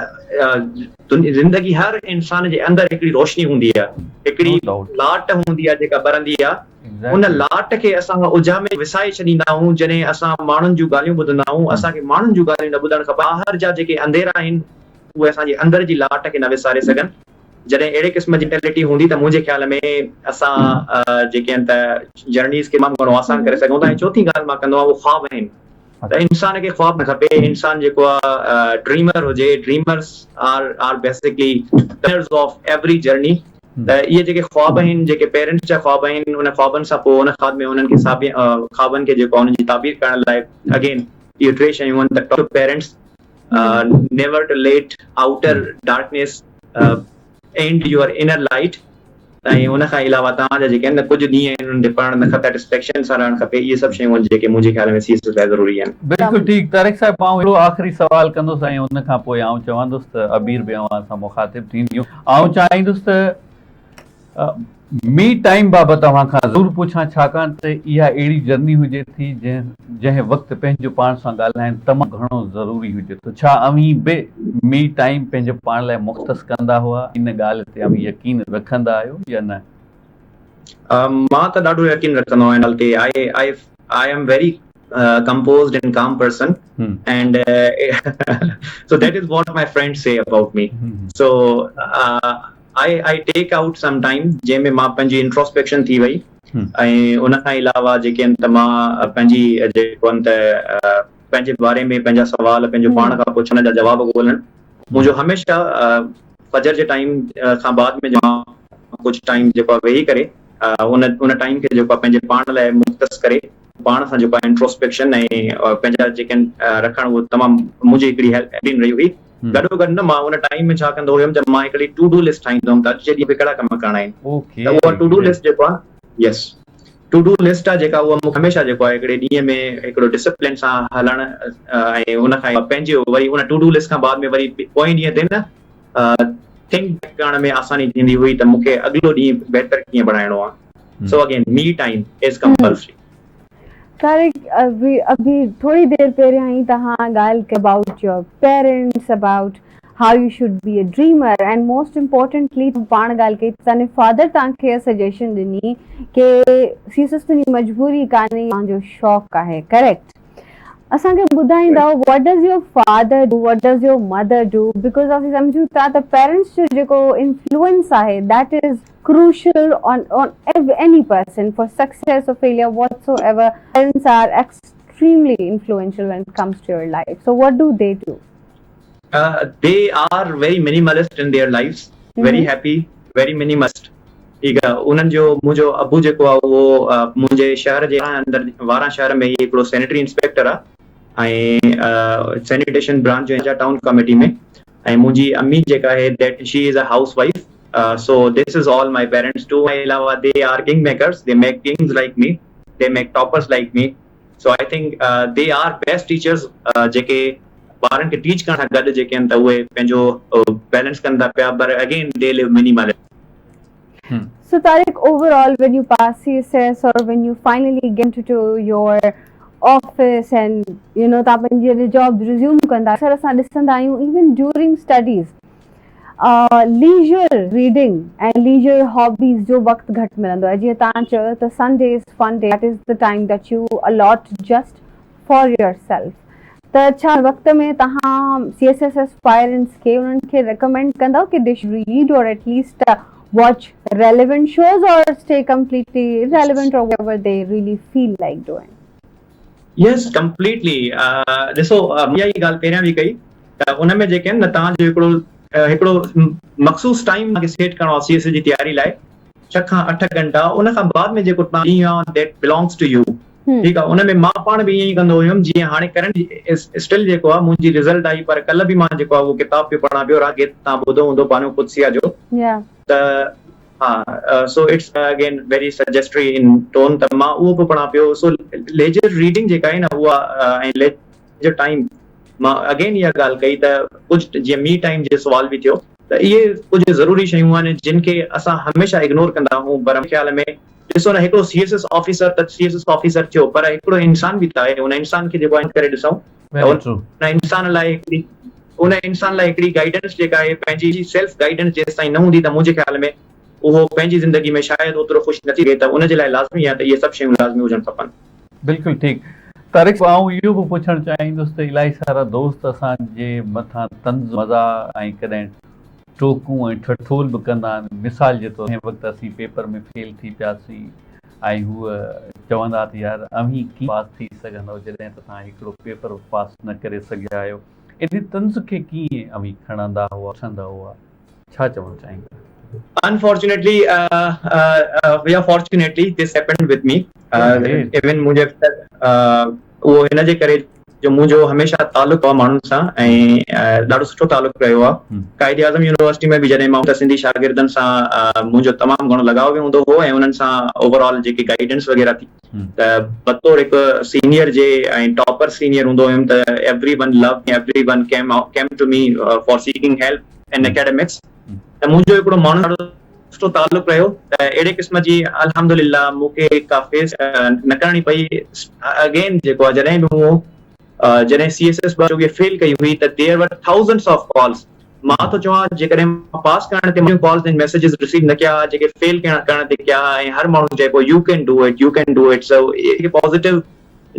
زندگي هر انسان جي اندر هڪڙي روشني هوندي آهي هڪڙي لاٽ هوندي آهي جيڪا ٻرندي آهي ان لاٽ کي اسان اجهامي وسائي ڇڏيندا آهيون جڏهن اسان ماڻهن جون ڳالهيون ٻڌندا آهيون اسان کي ماڻهن جون ڳالهيون نه ٻڌڻ کپن ٻاهر جا جيڪي انڌيرا آهن اهي اسان جي اندر جي لاٽ کي نه وساري سگهن جڏهن اهڙي قسم جي مينٽلٽي هوندي ته منهنجي خيال ۾ اسان جيڪي آهن ته جرنيز کي تمام گهڻو آسان ڪري سگهون ٿا ۽ چوٿين ڳالهه مان ڪندو آهيان اهو خواب آهن ته انسان کي خواب نه کپي انسان جيڪو آهي ڊريمر هجي dreamers are are basically winners of every journey ته اهي جيڪي خواب آهن جيڪي پيرنٽس جا خواب آهن ان خوابن سان پوء ان خواب ۾ انهن کي خوابن کي جيڪو انهن جي تعبير ڪرڻ لاء اگين اهي ٽي شيون آهن ته talk to parents. Never to let outer darkness and your inner light ۽ ان کان علاوه توهان جا جيڪي آهن نه ڪجهه ڏينهن آهن انهن تي پڙهڻ نه کپي سيٽسفيڪشن سان رهڻ کپي اهي سڀ شيون آهن جيڪي منهنجي خيال ۾ سي ايس ايس لاء ضروري آهن. بلڪل ٺيڪ طارق صاحب آئون هڪڙو آخري سوال ڪندس ۽ ان کان پوء آئون چوندس ته عبير به اوهان سان مخاطب ٿينديون آئون چاهيندس ته مي ٽائيم بابت اوهان کان ضرور پڇان ڇاڪاڻ ته اها اهڙي جرني هجي ٿي جنهن جنهن وقت پنهنجو پاڻ سان ڳالهائڻ تمام گهڻو ضروري هجي ٿو. ڇا اوهين به مي ٽائيم پنهنجو پاڻ لاء مختص ڪندا هئا؟ ان ڳالهه تي اوهين يقين رکندا آهيو يا نه؟ مان ته ڏاڍو يقين رکندو آهيان ان ڳالهه تي. I I am very composed and calm person and so that is what my friends say about me. So I I take out some time جنهن ۾ مان پنهنجي انٽروسپيڪشن ٿي وئي ۽ ان کان علاوه جيڪي آهن ته مان پنهنجي جيڪو آهن ته پنهنجي باري ۾ پنهنجا سوال پنهنجو پاڻ کان پڇڻ جا جواب ڳولڻ منهنجو هميشه فجر جي ٽائيم کان بعد ۾ مان ڪجهه ٽائيم جيڪو آهي ويهي ڪري ان ان ٽائيم کي جيڪو آهي پنهنجي پاڻ لاء مختص ڪري پاڻ سان جيڪو آهي انٽروسپيڪشن ۽ پنهنجا جيڪي آهن رکڻ اهو تمام منهنجي هڪڙي هيلپ رهي هئي گڏو گڏ نه مان ان ٽائيم ۾ ڇا ڪندو هيم ته مان هڪڙي ٽو do list ٺاهيندو هيم ته اڄ جي ڏينهن مونکي ڪهڙا ڪم ڪرڻا آهن ته اها ٽو do list جيڪو آهي يس ٽو do list آهي جيڪا اها مونکي هميشه جيڪو آهي هڪڙي ڏينهن ۾ هڪڙو ڊسپلين سان هلڻ ۽ ان کان پنهنجي وري ان ٽو do list کان بعد ۾ وري پوئين ڏينهن تي نه ٿنڪ بيڪ ڪرڻ ۾ آساني ٿيندي هئي ته مونکي اڳلو ڏينهن بهتر ڪيئن بڻائڻو آهي so again me time is compulsory. Tariq اڀي اڀي ٿوري دير پهريان ئي توهان ڳالهه ڪئي about your parents about how you should be a dreamer and most importantly پاڻ ڳالهه ڪئي ته توهان جي فادر توهان کي اها سجيشن ڏني ڪي سي ايس ايس تنهنجي مجبوري ڪانهي توهان جو شوق آهي ڪريڪٽ اسان کي ٻڌائيندؤ what does your father do what does your mother do because اسين سمجهون ٿا ته پيرنٽس جو جيڪو انفلوئنس آهي that is crucial on on any person for success or failure whatsoever parents are extremely influential when it comes to your life so what do they do? They are very minimalist in their lives very happy very minimalist ٺيڪ آ انهن جو منهنجو ابو جيڪو آ اهو منهنجي شهر جي اندر واران شهر ۾ ئي هڪڙو سينيٽري انسپيڪٽر آ ۽ سينيٽيشن برانچ جو ٽائون ڪميٽي ۾ ۽ منهنجي امي جيڪا آهي that she is a house wife so this is all my parents do ۽ علاوه they are king makers they make kings like me they make toppers like me so I think they are best teachers جيڪي ٻارن کي ٽيچ ڪرڻ سان گڏ جيڪي آهن ته اهي پنهنجو بيلنس ڪن ٿا پيا پر again they live minimal. So Tariq overall when you pass C S S or when you finally get to your office and you know توهان پنهنجي جڏهن جاب ريزيوم ڪندا اڪثر اسان ڏسندا آهيون even during studies leisure reading ۽ leisure hobbies جو وقت گهٽ ملندو آهي جيئن توهان چيو ته Sunday is fun day that is the time that you allot just for yourself ته ڇا هن وقت ۾ توهان سي ايس ايس اسپائرنٽس کي انهن کي ريڪمينڊ ڪندؤ ڪي they should read or at least watch relevant shows or stay completely irrelevant or whatever they really feel like doing. Yes completely ڏسو مون اها ئي ڳالهه پهريان به ڪئي ته ان ۾ جيڪي آهن نه توهان جو هڪڙو هڪڙو مخصوص ٽائيم توهان کي سيٽ ڪرڻو آهي سي ايس ايس جي تياري لاء ڇهه کان اٺ گهنٽا ان کان بعد ۾ جيڪو توهان ڏينهن آهي that belongs to you ٺيڪ آهي ان ۾ مان پاڻ به ائين ئي ڪندو هيم جيئن هاڻي ڪرنٽ اسٽل جيڪو آهي منهنجي رزلٽ آئي پر ڪلهه به مان جيڪو آهي اهو ڪتاب پيو پڙهان پيو راڳ گيت توهان ٻڌو هوندو بانو قدسيه جو ته ها so it's again very suggestatory in tone ته مان اهو پيو پڙهان پيو سو ليجر ريڊنگ جيڪا آهي نه اها ۽ ليجر ٽائيم مان اگين اها ڳالهه ڪئي ته ڪجهه جيئن مي ٽائيم جو سوال به ٿيو ته اهي ڪجهه ضروري شيون آهن جن کي اسان هميشه اگنور ڪندا آهيون پر خيال ۾ ڏسو نه هڪڙو سي ايس ايس آفيسر ته سي ايس ايس آفيسر ٿيو پر هڪڙو انسان به ته آهي ان انسان کي جيڪو آهي ڪري ڏسون ته ان انسان لاء هڪڙي ان انسان لاء هڪڙي گائيڊنس جيڪا آهي پنهنجي سيلف گائيڊنس جيستائين نه هوندي ته منهنجي خيال ۾ اهو پنهنجي زندگي ۾ شايد اوترو خوش نه ٿي سگهي ته ان جي لاء لازمي آهي ته اهي سڀ شيون لازمي هجڻ کپن. بلڪل ٺيڪ طارق آئون اهو به پڇڻ چاهيندس ته الاهي سارا دوست اسان جي مٿان طنز مزاح ۽ ڪڏهن ٽوڪون ۽ ٺٺول به ڪندا آهن مثال جي طور ڪنهن وقت اسين پيپر ۾ فيل ٿي پياسين ۽ هو چوندا ته يار اوهين ڪيئن پاس ٿي سگهندؤ جڏهن ته توهان هڪڙو پيپر به پاس نه ڪري سگهيا آهيو انهي طنز کي ڪيئن اوهين کڻندا هئا وٺندا هئا ڇا چوڻ چاهيندا؟ Unfortunately يا fortunately this happened with me even منهنجي اهو هن جي ڪري جو منهنجو هميشه تعلق آهي ماڻهن سان ۽ ڏاڍو سٺو تعلق رهيو آهي. قائد اعظم يونيورسٽي ۾ به جڏهن مان ته سنڌي شاگردن سان منهنجو تمام گهڻو لڳاء به هوندو هو ۽ انهن سان اوور آل جيڪي گائيڊنس وغيره ٿي ته بطور هڪ سينيئر جي ۽ ٽاپر سينيئر هوندو هيم ته everyone love me everyone came came to me for seeking help in academics ته منهنجو هڪڙو ماڻهن سان ڏاڍو سٺو تعلق رهيو ته اهڙي قسم جي الحمدلله مون کي ڪا فيس نه ڪرڻي پئي اگين جيڪو آهي جڏهن به مون جڏهن سي ايس ايس 2024 فيل ڪئي هئي ته ديئر ور ٿائوزنڊس آف ڪالز مان ٿو چوان جيڪڏهن مان پاس ڪرڻ تي ڪالز ۽ ميسيجز رسيو نه ڪيا جيڪي فيل ڪرڻ تي ڪيا ۽ هر ماڻهو چئي پيو you can do it you can do it so اهي پازيٽو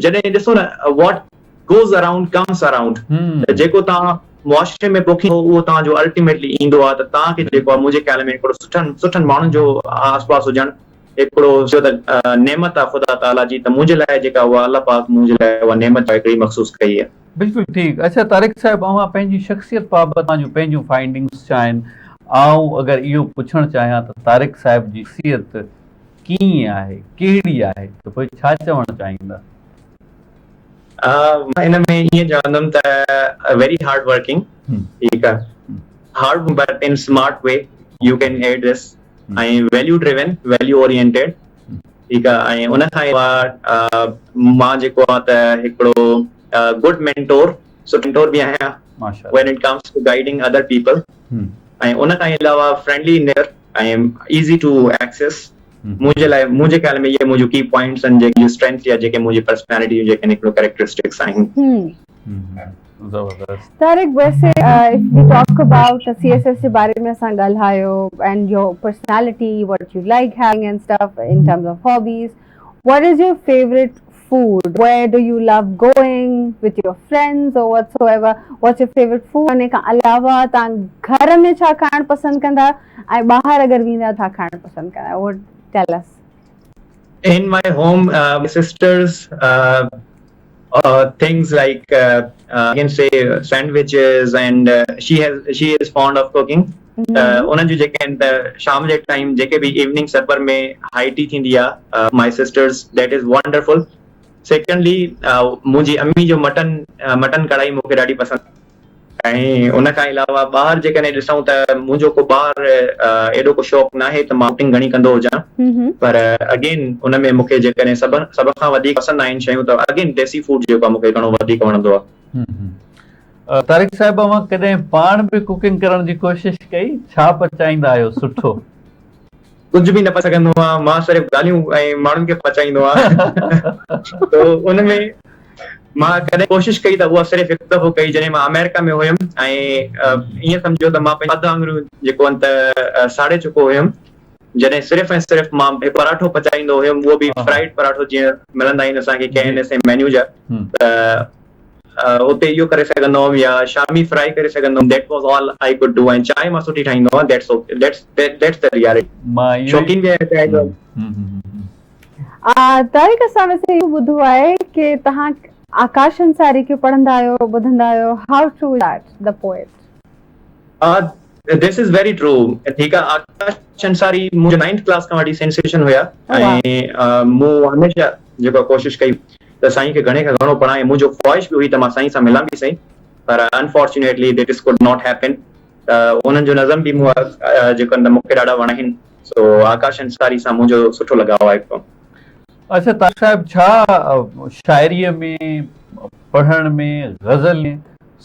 جڏهن ڏسو نه what goes around comes around ته جيڪو توهان معاشري ۾ پوکيندو اهو توهان جو الٽيميٽلي ايندو آهي ته توهان کي جيڪو آهي منهنجي خيال ۾ هڪڙو سٺن سٺن ماڻهن جو آس پاس هجڻ هڪڙو چيو ته نعمت آهي خدا تعاليٰ جي ته منهنجي لاء جيڪا اها الله پاڪ منهنجي لاء اها نعمت هڪڙي مخصوص ڪئي آهي. بلڪل ٺيڪ اڇا طارق صاحب اوهان پنهنجي شخصيت بابت اوهان جون پنهنجون فائنڊنگس ڇا آهن آئون اگر اهو پڇڻ چاهيان ته طارق صاحب جي شخصيت ڪيئن آهي ڪهڙي آهي ته پوء ڇا چوڻ چاهيندا؟ مان ان ۾ ائين چوندم ته ويري هارڊ ورڪنگ ٺيڪ آ hard but in smart way you can add this ۽ value driven value oriented ٺيڪ آ ۽ ان کان علاوه مان جيڪو آ ته هڪڙو گڊ مينٽور سٺو مينٽور به آهيان when it comes to guiding other people ۽ ان کان علاوه friendly nature ۽ easy to access منهنجي لاء منهنجي خيال ۾ اهي منهنجون ڪي پوائنٽس آهن جيڪي اسٽرينٿ يا جيڪي منهنجي پرسنالٽي جون جيڪي هڪڙو ڪريڪٽرسٽڪس آهن. زبردست. طارق ويسي if we talk about C S S جي باري ۾ اسان ڳالهايو and your personality what you like having and stuff in terms of hobbies what is your favourite food where do you love going with your friends or whatsoever what's your favourite food ان کان علاوه توهان گهر ۾ ڇا کائڻ پسند ڪندا آهيو ۽ ٻاهر اگر ويندا ڇا کائڻ پسند ڪندا آهيو tell us. In my home my sisters things like I can say sandwiches and she has she is fond of cooking ته انهن جون جيڪي آهن ته شام جي ٽائيم جيڪي به ايوننگ سپر ۾ هائي ٽي ٿيندي آهي my sisters that is wonderful secondly منهنجي امي جو مٽن مٽن ڪڙهائي مون کي ڏاڍي پسند ۽ ان کان علاوه ٻاهر جيڪڏهن ڏسون ته منهنجو ڪو ٻاهر ايڏو ڪو شوق ناهي ته مان آئوٽنگ گهڻي ڪندو هجان پر اگين ان ۾ مون کي جيڪڏهن سڀ سڀ کان وڌيڪ پسند آهن شيون ته اگين ديسي فوڊ جيڪو آهي مون کي گهڻو وڌيڪ وڻندو آهي. طارق صاحب اوهان ڪڏهن پاڻ به ڪوڪنگ ڪرڻ جي ڪوشش ڪئي؟ ڇا پچائيندا آهيو سٺو؟ ڪجهه به نه پچائيندو آهيان مان صرف ڳالهيون ۽ ماڻهن کي پچائيندو آهيان تو ان ۾ مان ڪڏهن ڪوشش ڪئي ته اها صرف هڪ دفعو ڪئي جڏهن مان آمريڪا ۾ هيم ۽ ائين سمجهو ته مان پنهنجون اڌ آڱريون جيڪو آهن ته ساڙي چڪو هيم جڏهن صرف ۽ صرف مان هڪ پراٺو پچائيندو هيم اهو به فرائيڊ پراٺو جيئن ملندا آهن اسان کي ڪي اين ايس ۽ مينيو جا ته اتي اهو ڪري سگهندو هئم يا شامي فرائي ڪري سگهندو هئم that was all I could do ۽ چانهه مان سٺي ٺاهيندو هئم that's okay that's that's the reality شوقين به آهيان چانهه جو. طارق اسان ويسي اهو ٻڌو آهي ڪي توهان آڪاش انصاري کي پڙهندا آهيو ٻڌندا آهيو how true is that the poet. This is very true ٺيڪ آ آڪاش انصاري منهنجو نائنٿ ڪلاس کان وٺي سينسيشن هيا ۽ مون هميشه جيڪو ڪوشش ڪئي ته سائين کي گهڻي کان گهڻو پڙهان ۽ منهنجو خواهش به هئي ته مان سائين سان ملان به سهي پر unfortunately that is could not happen ته انهن جو نظم به مون جيڪو آهن ته مون کي ڏاڍا وڻيا آهن سو آڪاش انصاري سان منهنجو سٺو لڳاء آهي هڪڙو. اڇا طارق صاحب ڇا شاعريء ۾ پڙهڻ ۾ غزل ۾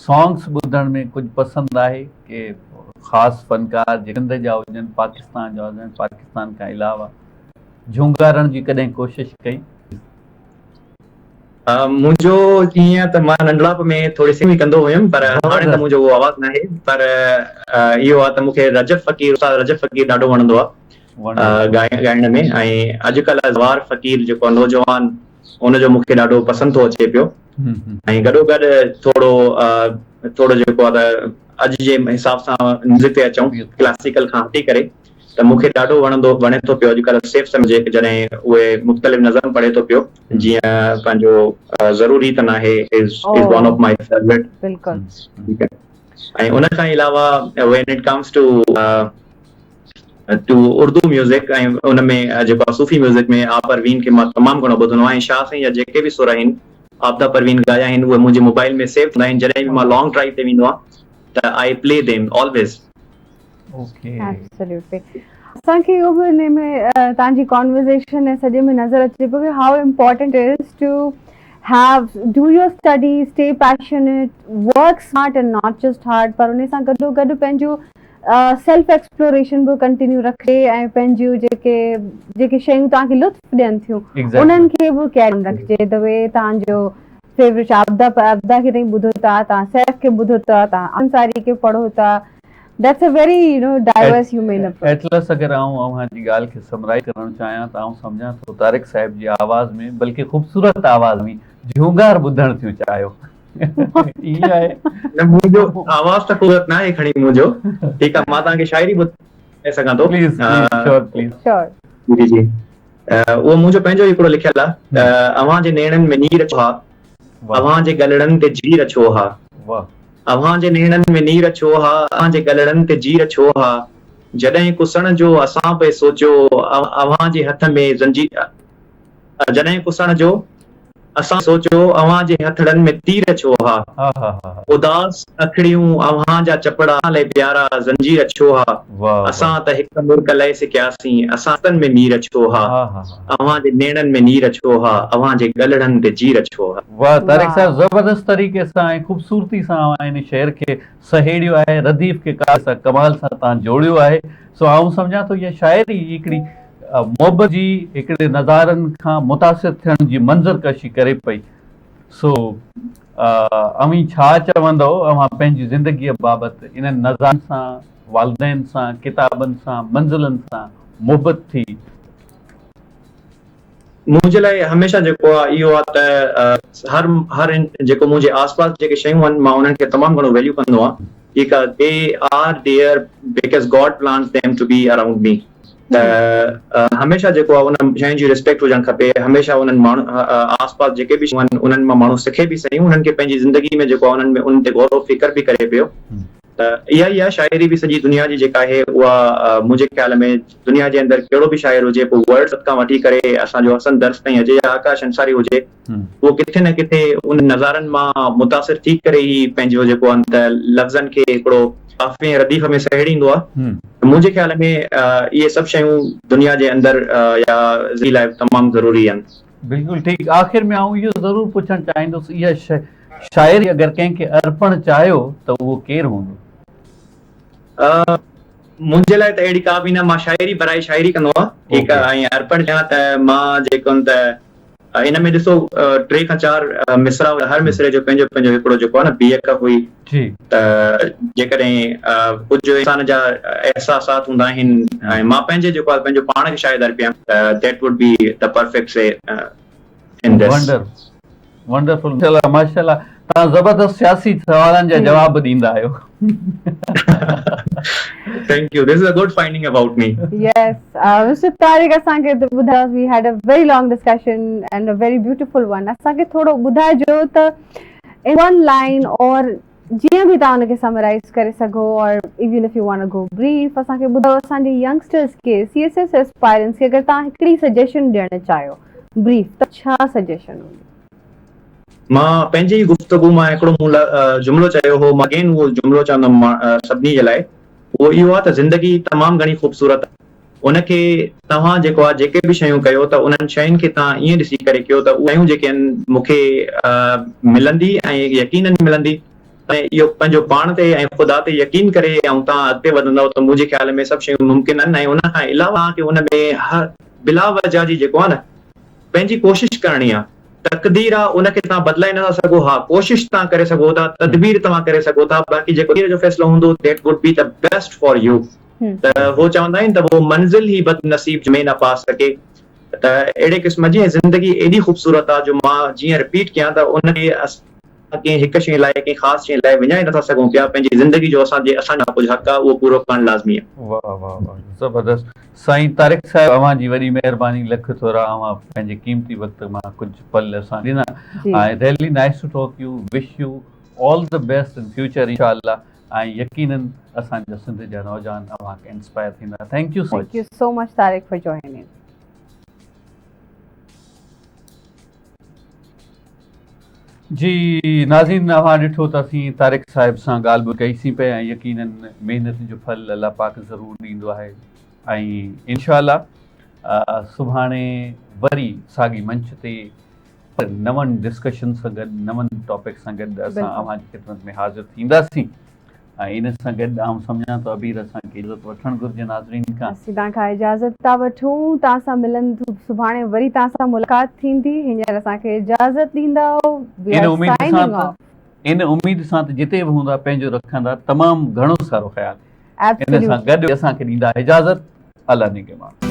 سانگس ٻڌڻ ۾ ڪجهه پسند آهي ڪي خاص فنڪار جي سنڌ جا هجن پاڪستان جا هجن پاڪستان کان علاوه جهونگارڻ جي ڪڏهن ڪوشش ڪئي؟ منهنجو ائين ته مان ننڍڙائپ ۾ ٿوري سنگنگ ڪندو هيم پر هاڻي ته منهنجو اهو آواز ناهي پر اهو آهي ته مون کي رجب فقير استاد رجب فقير ڏاڍو وڻندو آهي ڳائڻ ڳائڻ ۾ ۽ اڄڪلهه زوار فقير جيڪو نوجوان ان جو مون کي ڏاڍو پسند ٿو اچي پيو ۽ گڏو گڏ ٿورو ٿورو جيڪو آهي ته اڄ جي حساب سان ميوزڪ تي اچون ڪلاسيڪل کان هٽي ڪري ته مون کي ڏاڍو وڻندو وڻي ٿو پيو اڄڪلهه سيف سمجهي جڏهن اهي مختلف نظم پڙهي ٿو پيو جيئن پنهنجو ضروري ته ناهي is is one of my favourite بلڪل ٺيڪ آهي ۽ ان کان علاوه when it comes to to Urdu music ۽ ان ۾ جيڪو صوفي ميوزڪ ۾ آ پروين کي مان تمام گهڻو ٻڌندو آهيان ۽ شاهه سائين جا جيڪي به سر آهن عابده پروين ڳايا آهن اهي منهنجي موبائل ۾ سيو ٿيندا آهن جڏهن به مان لانگ ڊرائيو تي ويندو آهيان ته I play them always. Okay. Absolutely اسان کي اهو به ان ۾ توهان جي ڪانورسيشن ۽ سڄي ۾ نظر اچي پيو ڪي how important is to have do your study stay passionate work smart and not just hard پر ان سان گڏو گڏ پنهنجو سيلف ايڪسپلوريشن به ڪنٽينيو رکي ۽ پنهنجيون جيڪي جيڪي شيون توهان کي لطف ڏين ٿيون انهن کي به ڪيري رکجي the V توهان جو فيورٽ عابده عابده کي تائين ٻڌو ٿا توهان سيف کي ٻڌو ٿا توهان انصاري کي پڙهو ٿا That's a very you know diverse human approach. Atlas اگر آئون اوهان جي ڳالهه کي سمرائيز ڪرڻ چاهيان ته آئون سمجهان ٿو طارق صاحب جي آواز ۾ بلڪه خوبصورت آواز ۾ جهونگار ٻڌڻ ٿيون چاهيو ائين آهي؟ نه منهنجو آواز ته خوبصورت ناهي کڻي منهنجو ٺيڪ آهي مان توهان کي شاعري ٻڌائي سگهان ٿو. پليز پليز شور پليز. شور. جي جي اهو منهنجو پنهنجو ئي هڪڙو لکيل آهي ته اوهان جي نيڻن ۾ نير ڇو ها اوهان جي ڳلڙن تي جير ڇو ها. اوهان جي نيڻن ۾ نير ڇو ها، اوهان جي ڳلڙن تي جير ڇو ها، جڏهن ڪسڻ جو اسان پئي سوچيو، اوهان جي هٿ ۾ زنجير، جڏهن ڪسڻ جو اسان سوچيو، اوهان جي هٿڙن ۾ تير ڇو ها، اداس اکڙيون اوهان جا چپڙا، اسان لئي پيارا زنجير ڇو ها، اسان ته هڪ مرڪ لئي سڪياسين، اسان هٿن ۾ مير ڇو ها، اوهان جي نيڻن ۾ نير ڇو ها، اوهان جي ڳلڙن تي جير ڇو ها. واھ طارق صاحب زبردست طريقي سان ۽ خوبصورتي سان اوهان ان شعر کي سهيڙيو آهي رديف کي قافيي سان ڪمال سان توهان جوڙيو آهي سو آئون سمجهان ٿو اها شاعري هڪڙي محبت جي هڪڙي نظارن کان متاثر ٿيڻ جي منظر ڪشي ڪري پئي سو اوهين ڇا چوندؤ اوهان پنهنجي زندگي بابت انهن نظارن سان والدين سان ڪتابن سان منزلن سان محبت ٿي. منهنجي لاء هميشه جيڪو آهي اهو آهي ته هر هر جيڪو منهنجي آس پاس جيڪي شيون آهن مان انهن کي تمام گهڻو ويليو ڪندو آهيان ٺيڪ آهي they are there because God plans them to be around me ته هميشه جيڪو آهي انهن شين جي ريسپيڪٽ هجڻ کپي هميشه انهن ماڻهن آس پاس جيڪي به شيون آهن انهن مان ماڻهو سکي به سهي انهن کي پنهنجي زندگي ۾ جيڪو آهي انهن ۾ انهن تي غور و فڪر به ڪري پيو ته اها ئي آهي شاعري به سڄي دنيا جي جيڪا آهي اها منهنجي خيال ۾ دنيا جي اندر ڪهڙو به شاعر هجي پوء ورڊس کان وٺي ڪري اسان جو حسن درس تائين اچي يا آڪاش انصاري هجي اهو ڪٿي نه ڪٿي انهن نظارن مان متاثر ٿي ڪري ئي پنهنجو جيڪو آهي ته لفظن کي هڪڙو قافيي ۽ رديف ۾ سهيڙيندو آهي ته منهنجي خيال ۾ اهي سڀ شيون دنيا جي اندر يا زندگي لاء تمام ضروري آهن. بلڪل ٺيڪ آخر ۾ آئون اهو ضرور پڇڻ چاهيندس اها شاعري اگر ڪنهن کي ارپڻ چاهيو ته اهو ڪير هوندو؟ منهنجي لاء ته اهڙي ڪا به نه مان شاعري برائي شاعري ڪندو آهيان ٺيڪ آهي ۽ ارپڻ چاهيان ته مان جيڪو ته ان ۾ ڏسو ٽي کان چار مصرع هر مصرع جو پنهنجو پنهنجو هڪڙو جيڪو آهي نه بيهڪ هئي ته جيڪڏهن ڪجهه انسان جا احساسات هوندا آهن ۽ مان پنهنجي جيڪو آهي پنهنجو پاڻ کي شايد ارپيان ته that would be the perfect say in this. Wonder wonderful ماشاءالله ماشاءالله توهان زبردست سياسي سوالن جا جواب به ڏيندا آهيو. Thank you this is a good finding about me. Yes mister Tariq اسان کي ٻڌايو we had a very long discussion and a very beautiful one اسان کي ٿورو ٻڌائجو ته ان ون لائن اور جيئن به توهان ان کي سمرائيز ڪري سگهو اور even if you want go brief اسان کي ٻڌايو اسان جي ينگسٽرز کي سي ايس ايس اسپائرنٽس کي اگر توهان هڪڙي سجيشن ڏيڻ چاهيو بريف ته ڇا سجيشن هوندي؟ مان پنهنجي ئي گفتگو مان هڪڙو مون جملو چيو هو مان اگين اهو جملو چوندم سڀني جي لاء اهو اهو آهي ته زندگي تمام گهڻي خوبصورت آهي ان کي توهان جيڪو آهي جيڪي به شيون ڪيو ته انهن شين کي توهان ائين ڏسي ڪري ڪيو ته اهي شيون جيڪي آهن مون کي ملندي ۽ يقينن ملندي ۽ اهو پنهنجو پاڻ تي ۽ خدا تي يقين ڪري ۽ توهان اڳتي وڌندؤ ته منهنجي خيال ۾ سڀ شيون ممڪن آهن ۽ ان کان علاوه توهان کي ان ۾ هر بلا وجه جي جيڪو آهي نه پنهنجي ڪوشش ڪرڻي آهي تقدير آهي ان کي توهان بدلائي نٿا سگهو ها ڪوشش توهان ڪري سگهو ٿا تدبير توهان ڪري سگهو ٿا باقي جيڪو تقدير جو فيصلو هوندو that would be the best for you ته هو چوندا آهن ته وو منزل هي بد نصيب جو مين نه پا سڪي ته اهڙي قسم جي ۽ زندگي ايڏي خوبصورت آهي جو مان جيئن رپيٽ ڪيان ته ان کي اسان ڪنهن هڪ شيء لاء ڪنهن خاص شيء لاء وڃائي نٿا سگهون پيا پنهنجي زندگي جو اسان جي اسان جا ڪجهه حق آهي اهو پورو ڪرڻ لازمي آهي. واه واه واه زبردست سائين طارق صاحب اوهان جي وڏي مهرباني لک ٿورا اوهان پنهنجي قيمتي وقت مان ڪجهه پل اسان ڏنا ۽ really nice to talk you wish you all the best in future انشاء الله ۽ يقينن اسان جا سنڌ جا نوجوان اوهان کي انسپائر ٿيندا thank you so thank you so much Tariq for joining. جي ناظرين اوهان ڏٺو ته اسين طارق صاحب سان ڳالهه ٻولهه ڪئي سين پئي ۽ يقينن محنت جو ڦل الله پاڪ ضرور ڏيندو آهي ۽ انشاء الله سڀاڻي وري ساڳي منچ تي نون ڊسڪشن سان گڏ نون ٽاپڪ سان گڏ اسان اوهان جي خدمت ۾ حاضر ٿينداسين ۽ ان سان گڏ آئون سمجهان ٿو عبير اسان کي اجازت وٺڻ گهرجي ناظرين کان. اسين توهان کان اجازت ٿا وٺون توهان سان ملن سڀاڻي وري توهان سان ملاقات ٿيندي هينئر اسان کي اجازت ڏيندؤ وي ان آر اميد سان سائننگ ته آف. ان اميد سان ته جتي به هوندا پنهنجو رکندا تمام گهڻو سارو خيال ان سان ايبسوليوٽلي. گڏ اسان کي ڏيندا اجازت الله نگهبان.